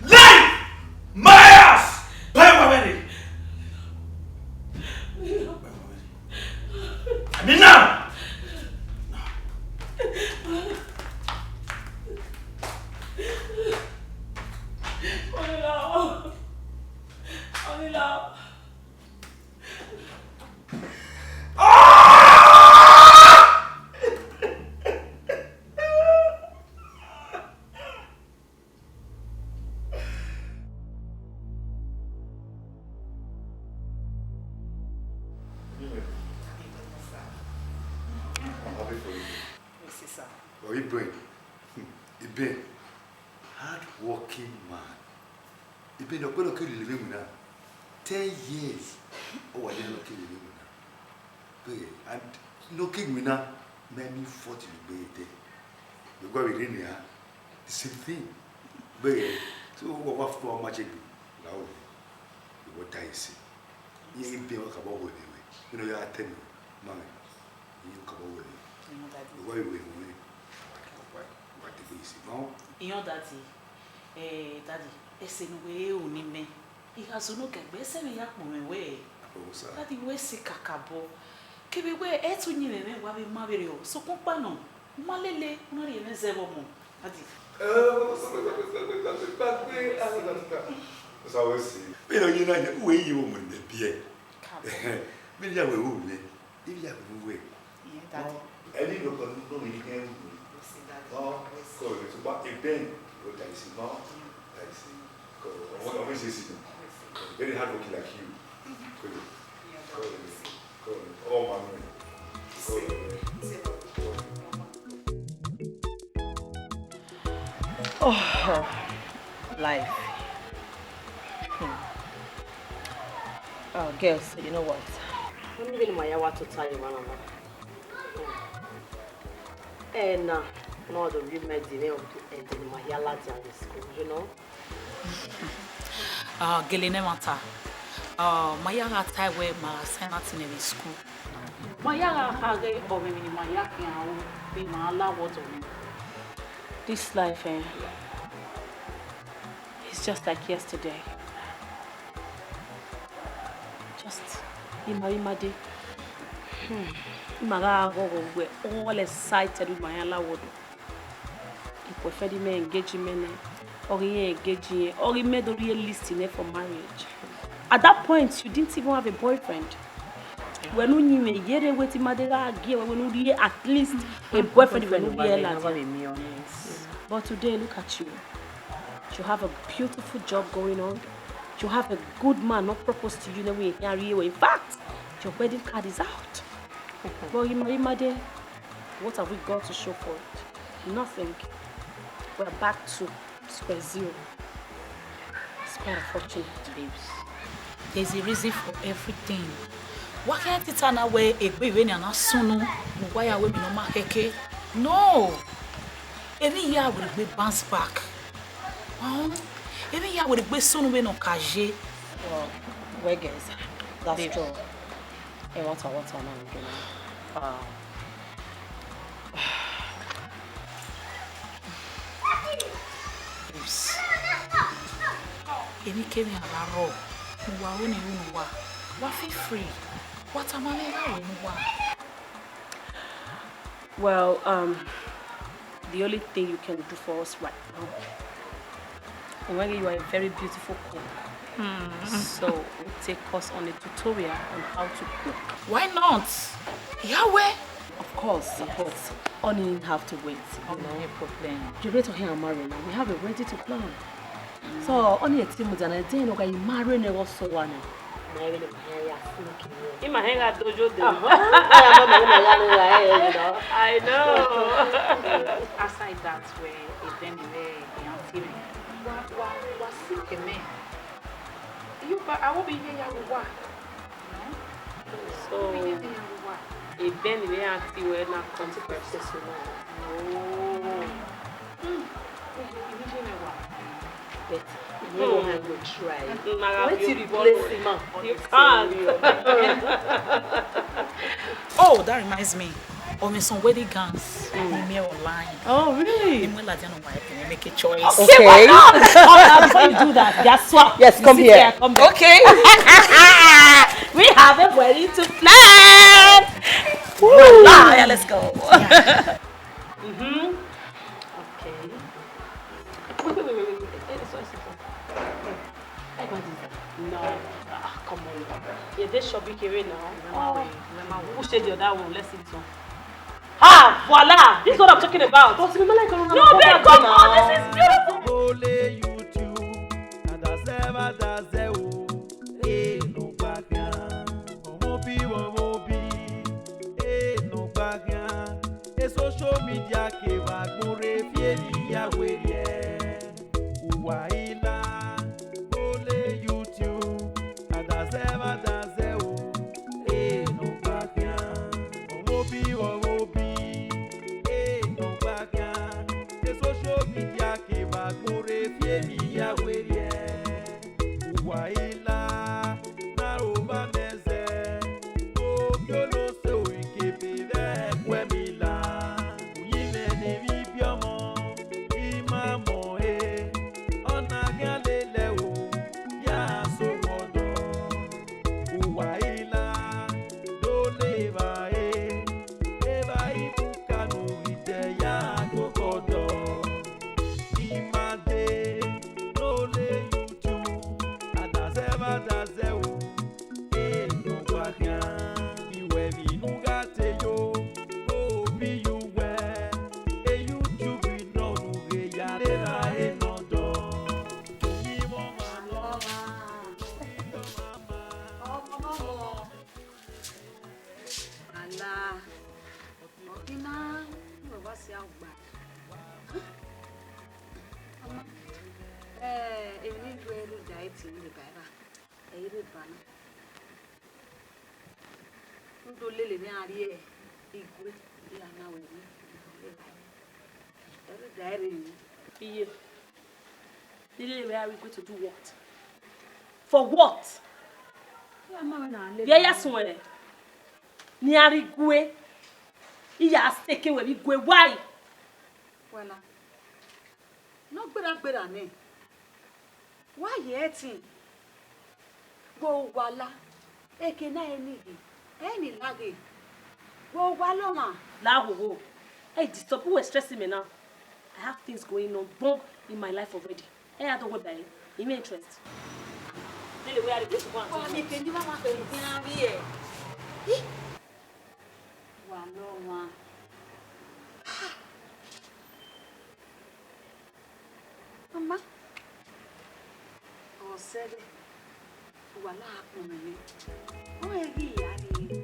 Leave my house! Bye, my lady. I mean now. Onila. Onila. I'm happy for you. Mercy, sir. But Iben, Iben, hard working man. Iben, ọ kpẹlọ ke lele mwẹ na. Ten years. Ọ wa lele ke lele mwẹ na. But, and no ke mwẹ na, mẹ mi fọt vbe egbe te. Because we didn't have the same thing. But, so what, what, what much egbe? Lao, what I say? Iye ghi biẹ wa kabọ wẹ vbe wẹ. Ino ya tẹ nẹ, ma mwẹ. Iye kabọ wẹ vbe. Daddy. Wẹ wẹ wẹ. Wa, wa te gbe isi. No? Iyan daddy. Eh, daddy, ẹse ne uwẹ ru ni mẹ. I gha zẹ unu kegbe, ẹse mwẹ ya kpọnmwẹ wẹ. Oh, sir. Daddy, wẹ sẹ kakabọ. Kevbe wẹ, ẹ i tu yin mwẹ mwẹ wa vbe ma vberriọ. Sokpan ọkpa nọ, u ma lele, u na rhie mwẹ zẹ vbe ọmọ. Daddy. Vbene ọ ye na, uwẹ i ye vbe ọmọ ne biẹ. Kakabọ. Vbene ya wẹ ru nẹ, I ya vbe ru wẹ. Iye daddy. Ẹni nọ kọ nọ ni kẹ ru. Mercy, daddy. Ọ, kọ rẹ, sokpan Iben, o da isi nọ. Da isi. Kọ, ọmọ, ọmọ isi isi nọ. Very hard working like you. Kọ rẹ. Kọ rẹ. Kọ rẹ. Ọ ma nọ. Kọ rẹ. Oh, life. Oh, girls, you know what? Vbene ima ya wa tota ye emwa na na. Ẹna, no do remind me of the ending ma hia ladian vbe school, you know? Ah, gele ne ẹmwata. Ah, ma ya gha tae wẹẹ ma gha sign out nẹ vbe school. Ma ya gha khare ọmwẹ emwi ne ima ya khian ru, ne ima la wọdọ nẹ. This life, eh, it's just like yesterday. Just, ima, ima dee. Hmm. Ima gha ghọghọ wẹẹ, all excited ima ya la wọdọ. Ikhuo ẹfẹn de mẹ engage imẹ nẹ, ọ ghi irẹn engage irẹn, ọ ghi mẹ do rhie list nẹ for marriage. At that point, you didn't even have a boyfriend. Wẹ ne u yin mwẹ ye rre wẹ te ima de gha gie wẹ, wẹ ne u rhie at least a boyfriend, wẹ ne u rhie ladian. But today, look at you. You have a beautiful job going on. You have a good man not proposed to you, ne wẹ khian rhie wẹ. In fact, your wedding card is out. But ima, ima dee, what have we got to show for it? Nothing. We're back to square zero. It's quite unfortunate, babes. There's a reason for everything. Wa khian tita na wẹẹ egbe vbene a na sunu, ne uwa ya wẹẹ emwi ne ọ ma khẹke. No! Emwi hia werriegbe bounce back. Ọhọn, emwi hia werriegbe sunu vbene ọ ka ye. Well, well, guys, that's true. Ẹ, water, water, man. Ah. Babes. Emwikemwi a gha rrọọ, ne uwa ru ne I ru ne uwa, wa feel free. Wa tama mwẹ gha ru ne uwa. Well, um, the only thing you can do for us right now, and when you are a very beautiful cook, so take us on a tutorial on how to cook. Why not? Yahweh! Of course, of course. Only have to wait, you know. No problem. You ready to hear marry now? We have a wedding to plan. So, only a team that I didn't know you marry never so one. Ma vbene ma hẹn ya sneak in. Ima hẹn gha dojo de. Aha. Aya mama, ima ya no ra, eh, you know. I know. Aside that, wẹ ebẹn ni vbe aunty mẹ. Wa, wa, wa si kẹ mẹ. You, but I will be here, ya wa. So, ebẹn ni vbe aunty wẹ na come first. Oh. Hmm. But you know I go try. Mm, I have. Wait till you replace him. You can't. Oh, that reminds me. Of some wedding gowns. Mm. Ni mẹ online. Oh, really? Ni mẹ ladian nọ, I can make a choice. Okay, okay. Why not? Oh, uh, before you do that, guess what? Yes, come here. Come here. Okay. We have a wedding to plan. Woo. Voila. Yeah, let's go. Yeah. Mm-hmm. Okay. Wait, wait, wait, wait, wait. Eh, sorry, sorry, sorry. Hey, what is that? No. Ah, come on. Yeah, they should be here now. Where am I? Where am I? Who said the other one? Let's see this one. Ah, voila! This is what I'm talking about. But we like, no, babe, come on. This is beautiful. Ole YouTube, na da zẹ vba da zẹ o. E nọ gba khian, ọmọ bi, ọmọ bi, e nọ gba khian. E social media kevbe agbọn rre fi eni ya werriẹ. Uwa i la, ole YouTube, a da zẹ vba da zẹ o, e nọ gba khian. Ọmọ bi, ọmọ bi, e nọ gba khian. E social media kevbe agbọn rre fi eni ya werriẹ. Uwa i la, na ro ba mẹ zẹ, ogiolo se ori kebe vbe ẹkhuẹ mi la. Uyinmwẹ ne emwi biẹ ọmọ, I ma mọ ẹre, ọ na khian lele ẹvbo, ya sẹ owa ọdọ. Ẹ i rre eba na. N do lele ne iran rrie igue, iran na wẹ ne ẹre da ẹre ni. Iye, ne I lele wẹ a rrie igue to do what? For what? Iran ma wẹ na lele. Vbe ya suẹn ne iran rrie igue, I ya seke wẹ vbe igue, why? Wala, ne ọ gberra gberra nẹ. Wa ye ẹtin, vbe owa la, eke na ẹ ni ghe, ẹ ni la ghe, vbe owa la ọmwa. La hoho, ẹ disturb, u stress mẹ na. I have things going on bomb in my life already. Ẹ ya dọghe ba ẹre, I no interest. Lele wẹ a rrie igue to go and do what? Wa miẹn eke ne I wa ma kpẹre ne iran rrie. Ih! Wa la ọmwa. Mama, ọ sẹrriọ, uwa na kpọnmwẹ mwẹ. Ọ i ghi ya rrie.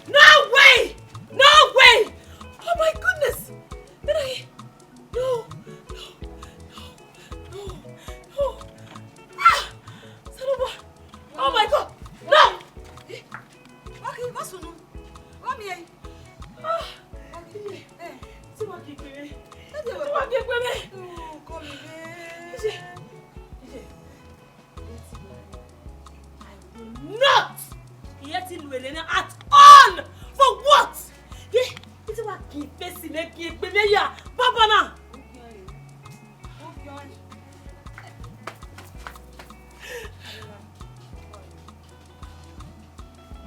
No way! No way! Oh my goodness! No, no, no, no, no. Ah! Osanobua! Oh my God! No! Eh, wa khin, wa sunu. Wa miẹn. Ah! Wa khin, eh. Te wa gie egbe mwẹ. Te wa gie egbe mwẹ. Oh, come here. Iye, iye. I will not yet lele na at all. For what? Ye, iti wa gie face mẹ, gie egbe mwẹ ya, baba na.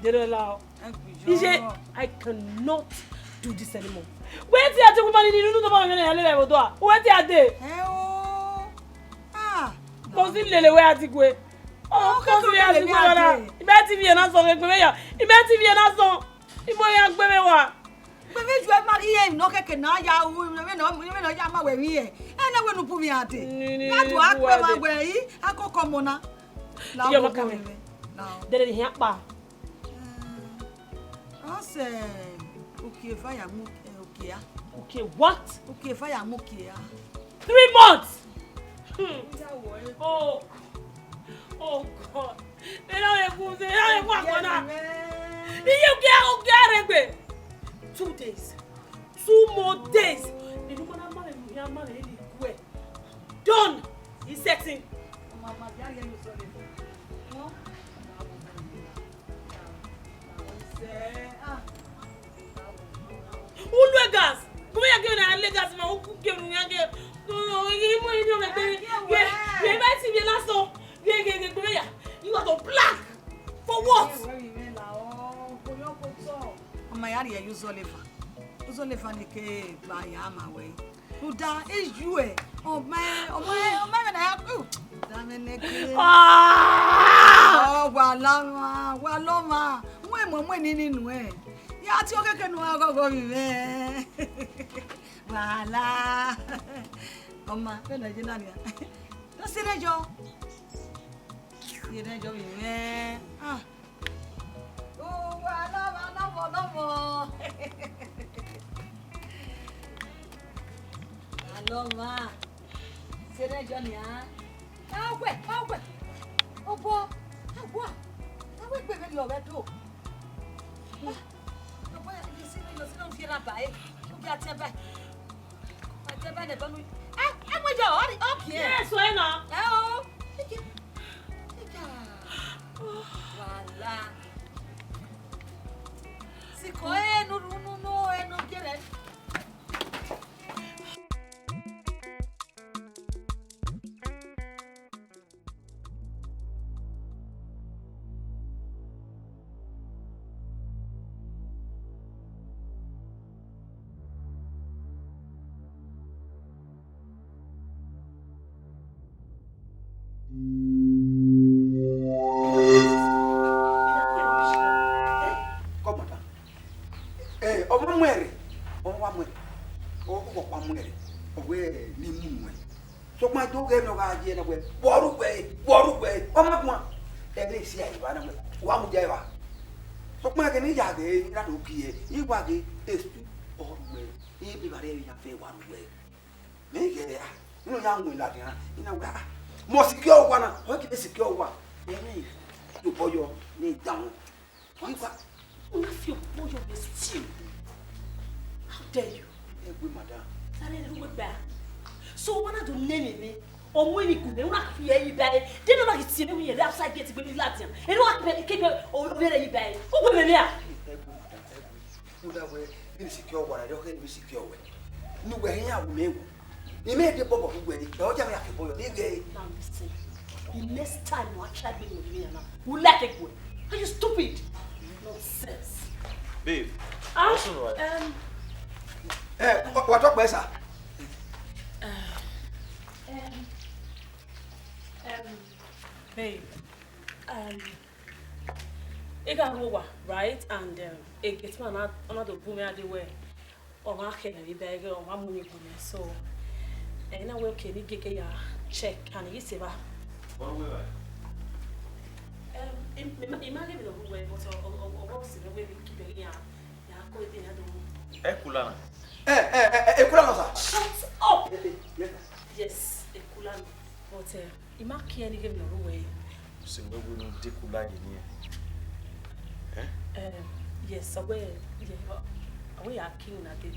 Dere la o. Iye, I cannot do this anymore. Wetin a do, woman, ni nunu to ba me na ya lele vbe odua? Wetin a do? Ẹ o. Ah. Mo si lele wẹ a ti gue. Oh, mo si lele wẹ a ti gue, wala. I ma ti viẹ na sọn, egbe mwẹ ya. I ma ti viẹ na sọn. I ma ya gbe mwẹ wa. Gbe mwẹ ju ẹ ma rhie emwi ne ọ kẹkẹ na ya ru, emwi ne ọ, emwi ne ọ ya ma wẹ vbiẹ. Ẹ na wẹ ne u bu mwẹ a dee. Ni, ni, ni, a do a kpe ma wẹ i, a koko ọmọ na. La iye, ọ ma ka mwẹ. Dẹdẹ ne I hian kpa. Eh, ọ sẹ, uki eva ya mu, eh, uki a. Uki what? Uki eva ya mu uki a. Three months. Hmm. Oh, oh God. They don't even, they don't even want to. Iye, uki a, uki a rre egbe. Two days. Two more days. The woman, I'm married, I'm married, done. He's setting. Mama, yeah, yeah, you saw it. No? U lu gas. Gu mwẹ ya gie na le gas ma, u gie unu ya gie. No, no, i mu i ni o me gbe. Ye, ye, ba ti viẹ na sọn. Ye, ye, ye, gu mwẹ ya. You want to black? For what? Ọmọ ya rhie ye Uzọleva. Uzọleva ni ke gba ya ma wẹ. Rhunmwuda, e yu ẹ, ọ ma, ọ ma, ọ ma mwẹ na ya ku. Rhunmwuda mwẹ nẹ ke. Ah! Ọ, wa la ọmwa, wa la ọmwa. Mu emọ mu eni ni nuẹn. Ya tie okeke ne u gha ghọghọ vbe mwẹ. Wa la. Ọma, vbene ọ ye na nian. Te ọ sẹ rẹn yọ. Sẹ rẹn yọ vbe mwẹ. Ah. Uwa lọmọ, lọmọ, lọmọ. Alọmọ. Sẹ rẹn yọ nian. Awẹ, awẹ. Obọ, awa. Awẹ gbe vberriọ vbe Ẹdo. Ah, obọ, isi ne yo, si ne u fi erha ba ẹre. U gia tie ba ẹre. Ẹ, ẹ mu ya, ọ, ọ kie. Yes, why not? Ẹ o. Ike. Ike. Wala. Ko enu runu no enu gere. Come on, down. Eh, ọ ma muẹn rre, ọ ma muẹn rre, ọ kọkọ kpa muẹn rre, ọ wẹ ne I mu muẹn. Sokpan do ghẹ ne ọ gha ye na wẹ, wẹ ọ ru wẹ, wẹ ọ ru wẹ, ọ ma guan. Ẹghẹ ne I si a evba na wẹ, wa mudia evba. Sokpan ẹghẹ ne I ya ghe, I na do gie, I wa ghe, esu ọ ru wẹ, I be vba rre ya fẹ wa ru wẹ. Mẹ ghẹ a, unu ya wọn ladian, I na wẹ a, must secure owa na, ọ ke secure owa. Ẹmwẹ tobọyọ ne I danmwẹ. What? Una fi oboyo ye stew. How dare you? Egbe, madam. Sare ru wẹ gba. So, wa na do nene mẹ. Ọmọ ni gu mẹ, una fi ẹre ba e. De na ma ghi tie mẹ wi yẹn outside gate gbe mi ladian. E no wa ke ke o vbe re yi ba e. U gbe mẹ mẹ a? Egbe, madam, egbe. Rhunmwuda wẹ, vbene I secure owa na, ọ khẹ ne I secure wẹ. Ne uwẹ hia wu mẹ wu. I mẹ de bọbọ wu wẹ, ẹ ọ ya mẹ ya ke bọyọ, ne I ghẹ. Now listen, the next time you try bring me here now, you like it well. Are you stupid? Nonsense. Babe, Ah, what's wrong? Um, Eh, wa, wa tọ kpẹ, sir. Um, um, babe, um, I gha rre owa, right? And, um, a gate man na, ọ na do bu mwẹ a dee wẹ, ọ ma khẹ mwẹ vbe iba ẹghẹ, ọ ma mu ni gu mwẹ. So, ẹ na wẹ, okay, ne I gege ya check, and I ye sẹ evba. What do we like? Um, I, I, I ma ghe emwi ne ọ rre uwẹ, but ọ, ọ, ọ, ọ wẹ ọ sẹ mwẹ wẹ I ke ya, ya ko ede ya do. Ekula na. Eh, eh, eh, eh, ekula na, sir. Shut up! Eh, eh, yes, sir. Yes, ekula na. But, uh, I ma kiẹ ne I ghe emwi ne ọ rre uwẹ. Sẹ wẹ wẹ ne u dekula ye nian. Eh? Um, yes, I will. Yeah, I will. I will.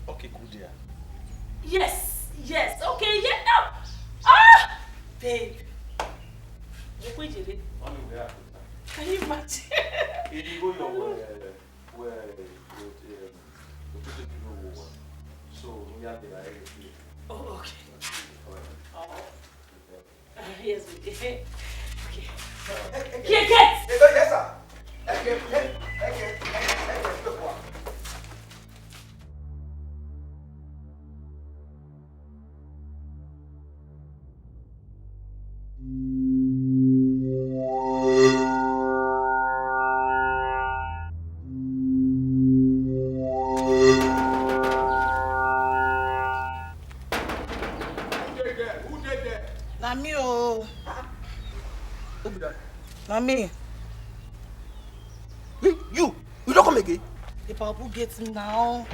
Okay, good, dear. Yes, yes. Okay, yeah. No. Ah, babe. Can you imagine? If you go your way, Well, we, um, we put it in the war. So, we have the right here. Oh, okay. All right. Oh. Yes, okay. Okay. Here, get! Yes, sir. Okay, okay, okay, okay, okay. Na me o. Who be that? Na me. Hmm? You, you don come again? The papa gate now.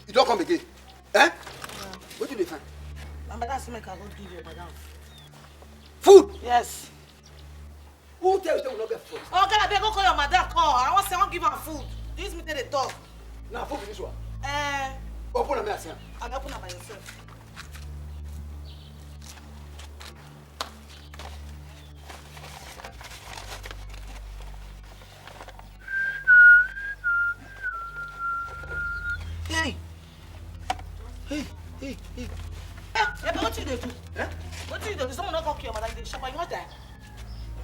You don come again? Eh? Wetin you dey find? My madam say make I go give your madam food. Food? Yes. Who tell you say we no get food? Oga, abeg, go call your madam, call. I wan say, I wan give am food. Use me take dey talk. Na food be this one? Eh. Open am, make I see am. Abeg, open am by yourself. Hey! Hey, hey, hey. Eh, eh, but wetin you dey do? Eh? Wetin you dey do? Someone don come kill your mother, you dey chop am, you wan die?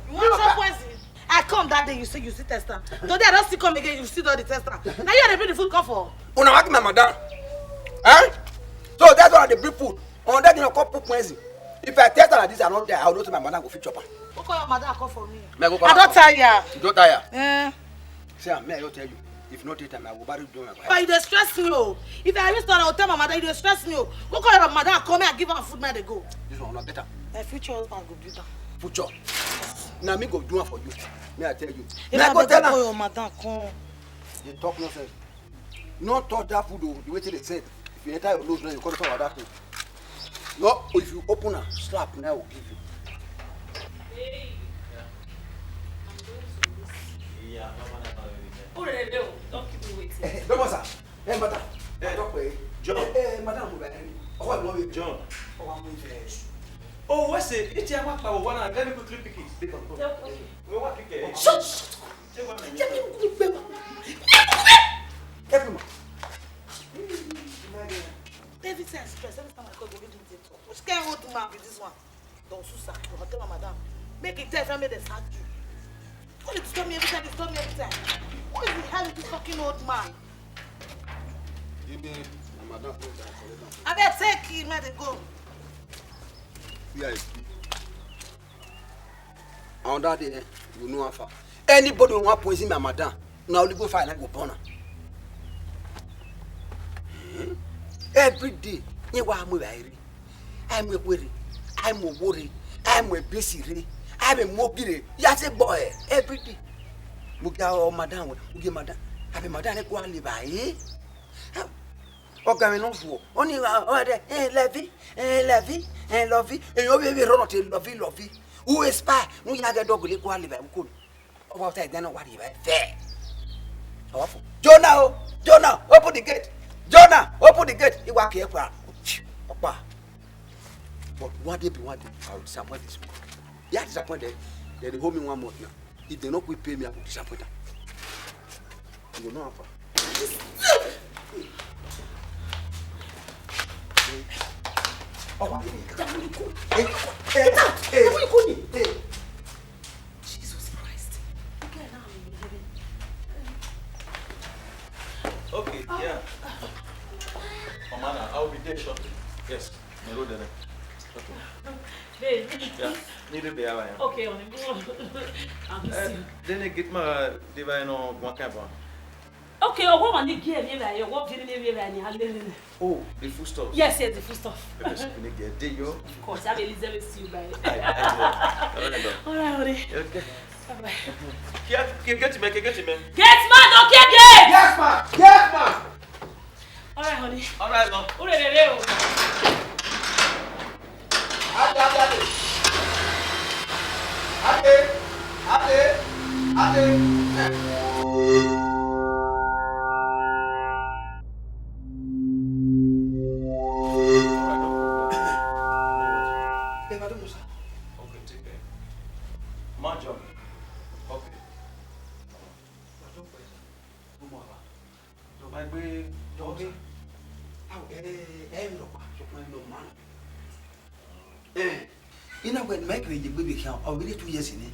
You wan chop poison? I come that day, you say you still test am. Today I don still come again, you still don dey test am. Na you I dey bring the food come for? Una wan kill my madam? Eh? So that's why I dey bring food. On that day, you come put poison. If I test am like this, I no die, I know say my madam go fit chop am. Go call your madam come for me. Make I go call am. I don tire. You don tire? Eh. See am, me, I don tell you. If no take time, I go marry you, do my wife. But you dey stress me o. If I reach town, I go tell my madam, you dey stress me o. Go call your madam, come here, give am food, make I dey go. This one, una better. My future husband go build am. Future. Na me go do am for you. Me, I tell you. If I go tell am. Call your madam, come. Dey talk nonsense. No touch that food o, the way they sell. If you enter your nose now, you come talk about that thing. No, if you open am, slap now I will give you. Hey, I'm going to miss you. Yeah, Baba, na ba we. Oh, no, no, no, don't keep me waiting. Eh, don't bother. Eh, madam. Eh, talk, eh. John. Eh, eh, madam, go back. Oh, I love you. John. Oh, I'm with you. Oh, what's it? It's your work, Baba. Let me quickly pick it. Pick up. Okay. We want to pick it. Shut, shut. Jẹ́ kí n gbé Tell them make they sack you. Why they disturb me every time? Disturb me every time. What is the hell with this fucking old man? Give me my madam phone, I collect am. Abeg take him, make they go. V I P. And that day, eh, you know how far. Anybody who want poison my madam, now only go fire and go burn am. Hmm? Every day, you want more. A mu ekhue rre, a mu owo rre, a mu ebesi rre, a vbe mu ogi rre, ya sẹ egbe ọe every day. Mu gie ọ madam wẹ, mu gie madam, a vbe madam ne kua leva ẹre. Ọ ga mwẹ ne ọ vuọ, ọni ra, ọ dẹ, eh, love you, eh, love you, eh, love you, eh, ovbi vbe rhọnọ te love you, love you. U spy, ne u ya ghẹ dọghe ne kua leva ẹre uko ni. Ọ wa ta ẹdẹ na, ọ wa rhie evbare fẹ. Ọ wa fo, "Jonah o, Jonah, open the gate. Jonah, open the gate." I wa ke ẹkpa, ọkpa. But one day be one day, I will disappoint this woman. Ya disappoint them, then they hold me one month now. If they no quick pay me, I will disappoint them. You know how far. Oh, wa. Get out! Get out! Hey. Jesus Christ. Okay, yeah. Omana, I'll be there shortly. Yes, me go there. Okay. Babe. Yeah, need to be around. Okay, honey, go on. I'll be Eh, soon. Then they get my, they buy no one kind of. Okay, ọwọ wa ni gie vbe evbare, ọwọ viẹ ne vbe evbare ni a lele. Oh, the foodstuffs. Yes, yes, the foodstuff. Pepper soup ni get dey yo. Of course, I have Elizabeth see you by. I, I, I, I, I, All right, honey. Okay. Bye bye. Get, get, get him, get him. Gate man, don't get gate. Yes, ma. Yes, ma. All right, honey. All right, ma. Ure re re o. Ade, ade, ade. Ade, ade, ade. Ẹ máa dé Musa. Okay, take care. Má jọ. Okay. Wà á dọ́pẹ́. Ọmọ àbá. Jọba ẹgbẹ́ jọba. Awo, ẹ, ẹ, ẹ ń lọ pa, sọpọ́ ẹ lọ mọ́. Ẹ, iná wẹ̀ ni Mike rẹ̀ yẹ gbé bèkì àwọn, ọ̀rẹ́ two years ni.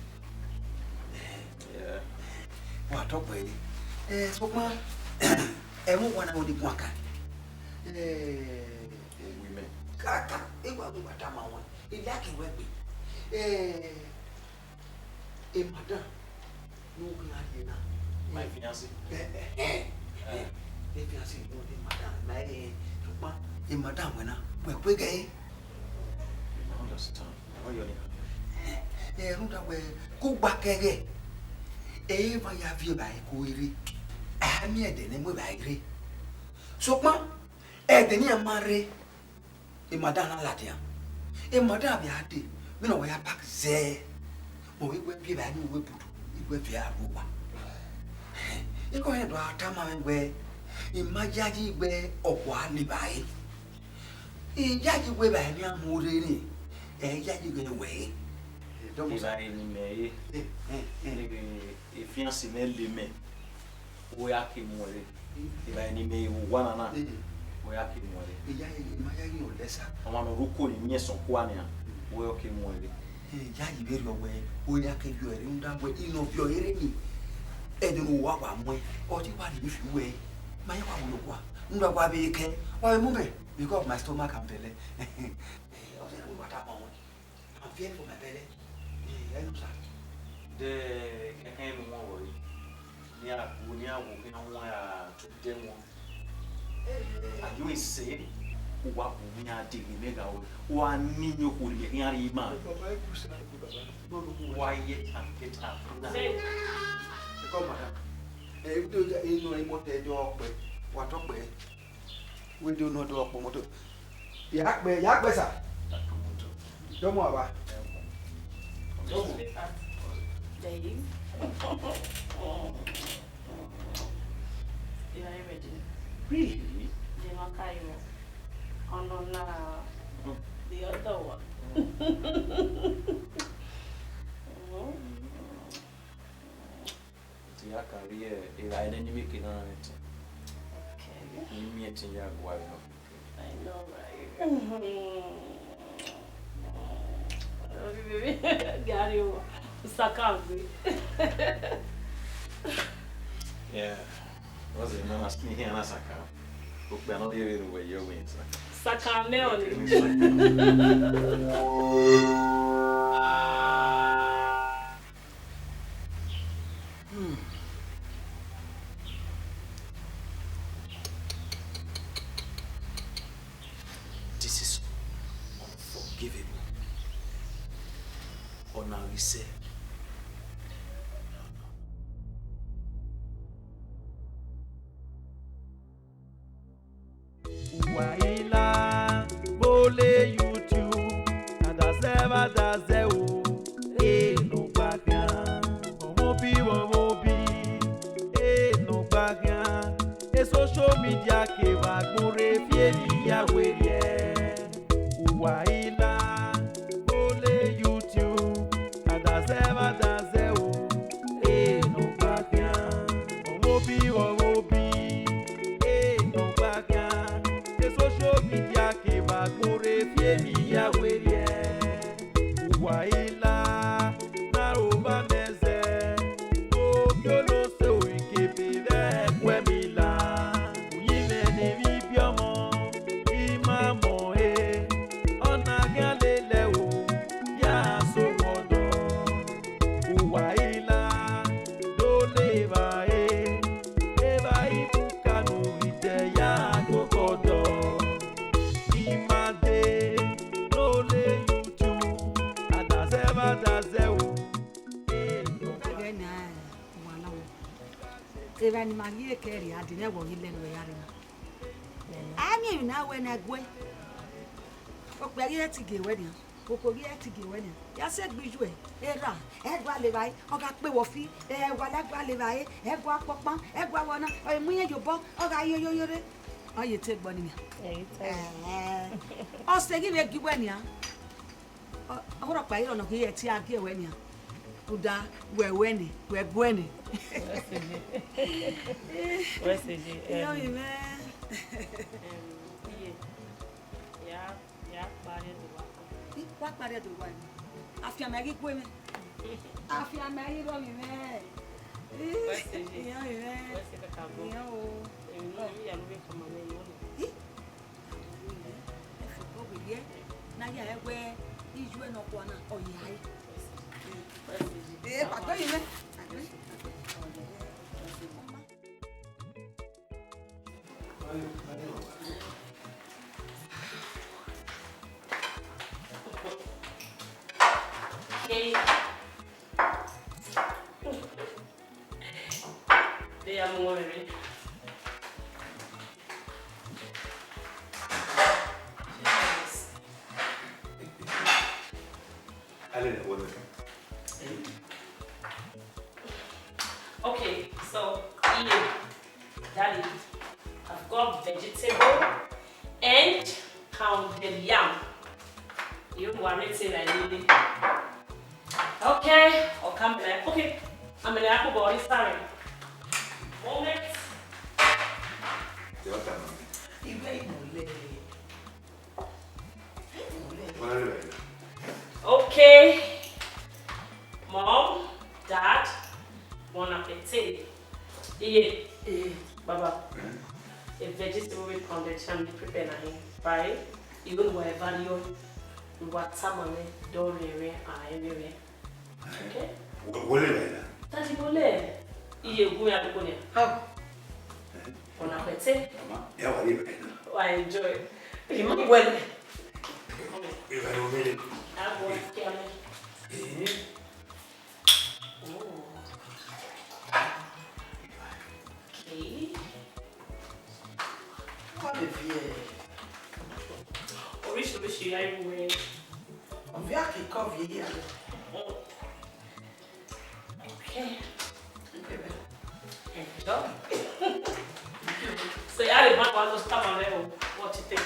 Yeah. Wà á tọ́pọ̀ ẹ. Ẹ, sọpọ́, ẹ mú wa náà wọ́n di gun àkà. Ẹ, Women. Kàkà, ẹ wà ló wà dá ma wọn. Ilé àkèwẹ́ gbé. Ẹ, ẹ, madam. No, we are here now. My fiancé. Eh, eh, eh, eh. Eh. The fiancé, no, the madam. My, eh, ṣùgbọ́n, the madam wẹ̀ náà, wẹ̀ pé gẹ̀ ẹ́. I don't understand. Why you only have Eh, eh, runda wẹ̀, kó gba kẹgẹ. Eh, va ya vie ba ko ere. A mi ẹdẹ ne mo ba ere. Ṣùgbọ́n, ẹdẹ ni a ma re. Madam na ladian. Madam vbe a dee, vbene ọ wa ya park zẹẹ, ọ vbe wẹ viẹ evbare ne uwu ebudu, I wẹ viẹ a ru owa. Ikọ rẹn do a tama mwẹ wẹẹ, I ma yayi wẹẹ ọ wa levba ẹre. I yayi wẹẹ evbare ne iran mu rre, ẹ i yayi wẹẹ wẹ ẹre. Evbare ne imẹ re, Eh, eh, eh. ne fiancé mwẹ le mẹ. Wẹ a ke mu ẹre. Evbare ne imẹ vbe owa na na, Mm. wẹ a ke mu ẹre. Eya, I ma yayi rẹn lẹ sa. Ọmwa ne ọ rre uko ni miẹn sẹ ọkua nian, wẹ ọ ke mu ẹre. Eya, I vberriọ wẹẹ, wẹ a ke yọ ẹre, rhunmwuda wẹẹ, I nọ viọ ẹre ni, ẹdẹ ne uwa wa muẹn, ọ te wa rhie fi wẹẹ, ma ya wa wẹ ọkua, rhunmwuda wa vbe kẹ, wa vbe mu mẹ, because of my stomach and belle. Ọ sẹ ne wa ta ma wọn. I'm fearing for my belly. Eh, I know, sir. De ẹkẹn ne wọn wọre, ne a gbu, ne a wo, ne a wan a tu de wọn. A yo ese, uwa bu ne a deghe mẹ gha wẹ, uwa ni yo kuri mẹ khian rri ima. Baba, I good, sir, I good, Baba. No, no, no. Quiet and get out now. Say, come, madam. Eh, you do that, you know, I want to do up, what up, eh? We do not do up, motor. Ya kpẹ, ya kpẹ, sir. Dọmọ aba. Dọmọ. Babe. You are ready. Really? Then I'll carry you. Oh, no, no. The other one. Mm. Te a ka rrie evbare ne Nimieke na rẹn ẹtin. Okay. Ne I miẹn ẹtin ya gualọ. I know, right? Baby, baby, Gary, oh. Saka gbe. Yeah. What's the man asking here? Na saka. Okpia no dey ready where you win, sir. Saka me on. Hmm. This is unforgivable. Ọna ghi sẹ. Uwa i la vbe ole YouTube, a da zẹ vbe a da zẹ o, e nọ gba khian. Ọmọ obi, ọmọ obi, e nọ gba khian. E social media kevbe agbọn rre fi emwi hia werriẹ. Uwa i la vbe ole YouTube, a da zẹ vbe a da zẹ o, e nọ gba khian. Ọmọ obi, ọmọ obi, e nọ gba khian. E social media kevbe agbọn rre fi emwi hia werriẹ. Uwa i la, na ro ba mẹ zẹ. Ogiolo se oike be vbe ẹkue mi la. Uyinmwẹ ne emwi biẹ ọmọ, I ma mọ ẹre. Ọ na khian lele ẹvbo, ya sẹ owa ọdọ. Uwa i la, do le evbare, evbare ibuka ne u ghi dẹ ya gbe obọ ọdọ. I ma dee, do le YouTube, a da zẹ vbe a da zẹ o. Ẹghẹ na, uwa na wẹ. Evba ne ima rhie kẹ rria, a dee ne ẹvbo ghi lẹ ne uwẹ ya rre na. A miẹn emwi ne a wẹ ne a guẹ. Okpia ghi ẹtin gie wẹ nian, okhuo ghi ẹtin gie wẹ nian. Ya sẹ egbe iyuẹ, erha, ẹ gua le evbare, ọ gha kpe wẹ ọfi, ẹ wa la gua le evbare, ẹ gua kpọkpan, ẹ gua wẹ ọna, ọ mu irẹn ye obọ, ọ gha yo yo yo rre. Ọ ye te egbe ọnii nian. Ẹ i te. Ẹhẹn. Ọ sẹ ghi vbe gie uwẹ nian. Ọ, ọrhọkpa i re ọna ghi ẹtin a gie wẹ nian. Rhunmwuda wẹ wẹ nẹ, wẹ guẹ nẹ. Wẹ sẹ je. Wẹ sẹ je. Iye, em, ovbi mwẹ. Em, iye. Ya, ya kparriẹ do wa. I, wa kparriẹ do wa. Afianma ghi gue mwẹ. Afianma ghi rrọọ ovbi mwẹ. Wẹ sẹ je. Iye, ovbi mwẹ. Wẹ sẹ kakabọ. Iye o. Emwi ne ọ ya ne u vbe khama mwẹ nọ. I, Ẹfo obọ wẹ ye, ne a ya rẹn wẹ iyuẹ nọkhua na, ọ ya ẹre. Ee, papa yi mwẹ. Okay. They are more ready. Okay, so here, Daddy, I've got vegetable and pounded yam. You want me to like really? Okay, or come back. Okay, I'm gonna go body sorry. Moment. Ìwé ìmọ̀lẹ́. Okay. Mom, Dad, bon appétit. Iye. Eh, Baba. Eh? A vegetable with pounded yam you prepare na him. Right? You don't whatever you, you water money, don't rere, I rere. Okay? Wo, wo le rẹ na? Daddy, wo le? Iye gun ya dogbo ni. How? Bon appétit. Mama, ya wa le rẹ na. I enjoy. Ima wẹlẹ. Eva no mele. Agua que ame. Eh. Oh. Okay. Wọ́n lè fi ẹ̀. Oríṣiríṣi láìpẹ́. Ọ̀fíà kì í kọ́ fi yé àlọ́. Okay. Okay, babe. Enjoy. So, yeah, the man want to stop and let what you think.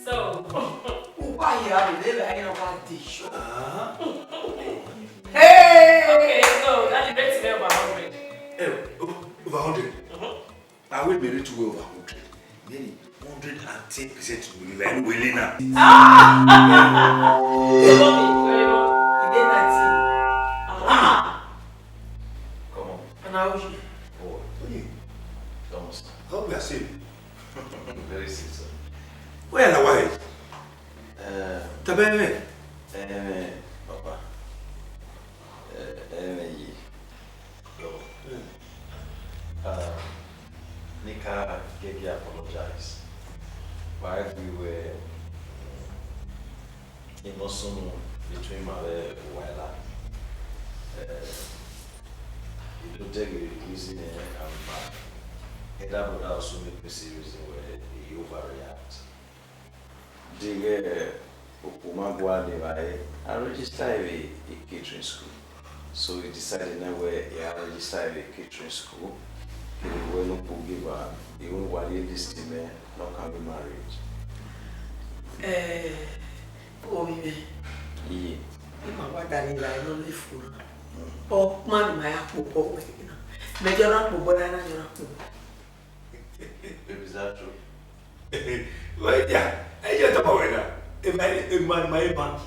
So, uwa ya vbe vbe ẹre nọ wa de sure. Ah. Hey! Okay, so that is rating over hundred. Eh, o-, over hundred. Mm-hmm. I will be rate you over hundred. Then hundred and ten percent will be like, we learn now. Ah! Very low, very low. He dey ninety. Ah! Come on. And how you? Oh. How you? Come on, sir. I hope you are safe. Very safe, sir. Where are you? Eh, Tabeme? Eh, Papa. Eh, eh, ye. Yo. Uh, Nika Gegi apologize. Why we were in Mosun between my Wala. Uh, you don't take the reason, eh, and my elder brother also make me see reason where he overreact. Deghẹ okhuo ma gua ne evbare, a register vbe catering school. So he decided na wẹ ya register vbe catering school. Kevbe wẹ ne okhuo gie evba, I wa rhie list mẹ ne ọ kan vbe marriage. Eh, ovbi mwẹ. Iye. I ma wa da ni la nọ lefo na. Ọkpa ne ima ya kpobọ wẹ na. Mẹ jọ na kpobọ, na na jọ na kpobọ. Baby, is that true? Well, yeah. Hey, you talk about that. If I, if my, my man,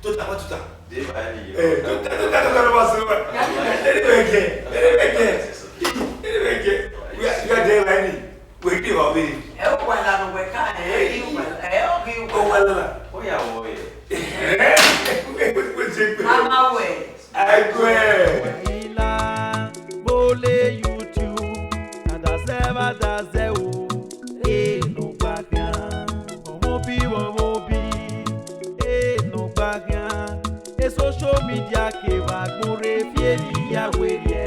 to talk about that. Dave, I need you. Eh, to talk, to talk, to talk about silver. Anyway, yeah. Anyway, yeah. Anyway, yeah. We are, we are there, Lenny. We give our way. Ẹ ó wà lánàá wẹ̀ ká, ẹ ó wà, ẹ ó bí wà. Ó wà lánàá. Ó yà wọ̀ yẹ. Ẹ, wait, wait, wait, wait. A máa wẹ̀. Ẹgbẹ́. Ila, mo le YouTube, na da zẹ vba da zẹ o, e nọ gba khian. Ọmọ bi, ọmọ bi, e nọ gba khian. E social media kevbe agbọn rre fi eni ya werriẹ.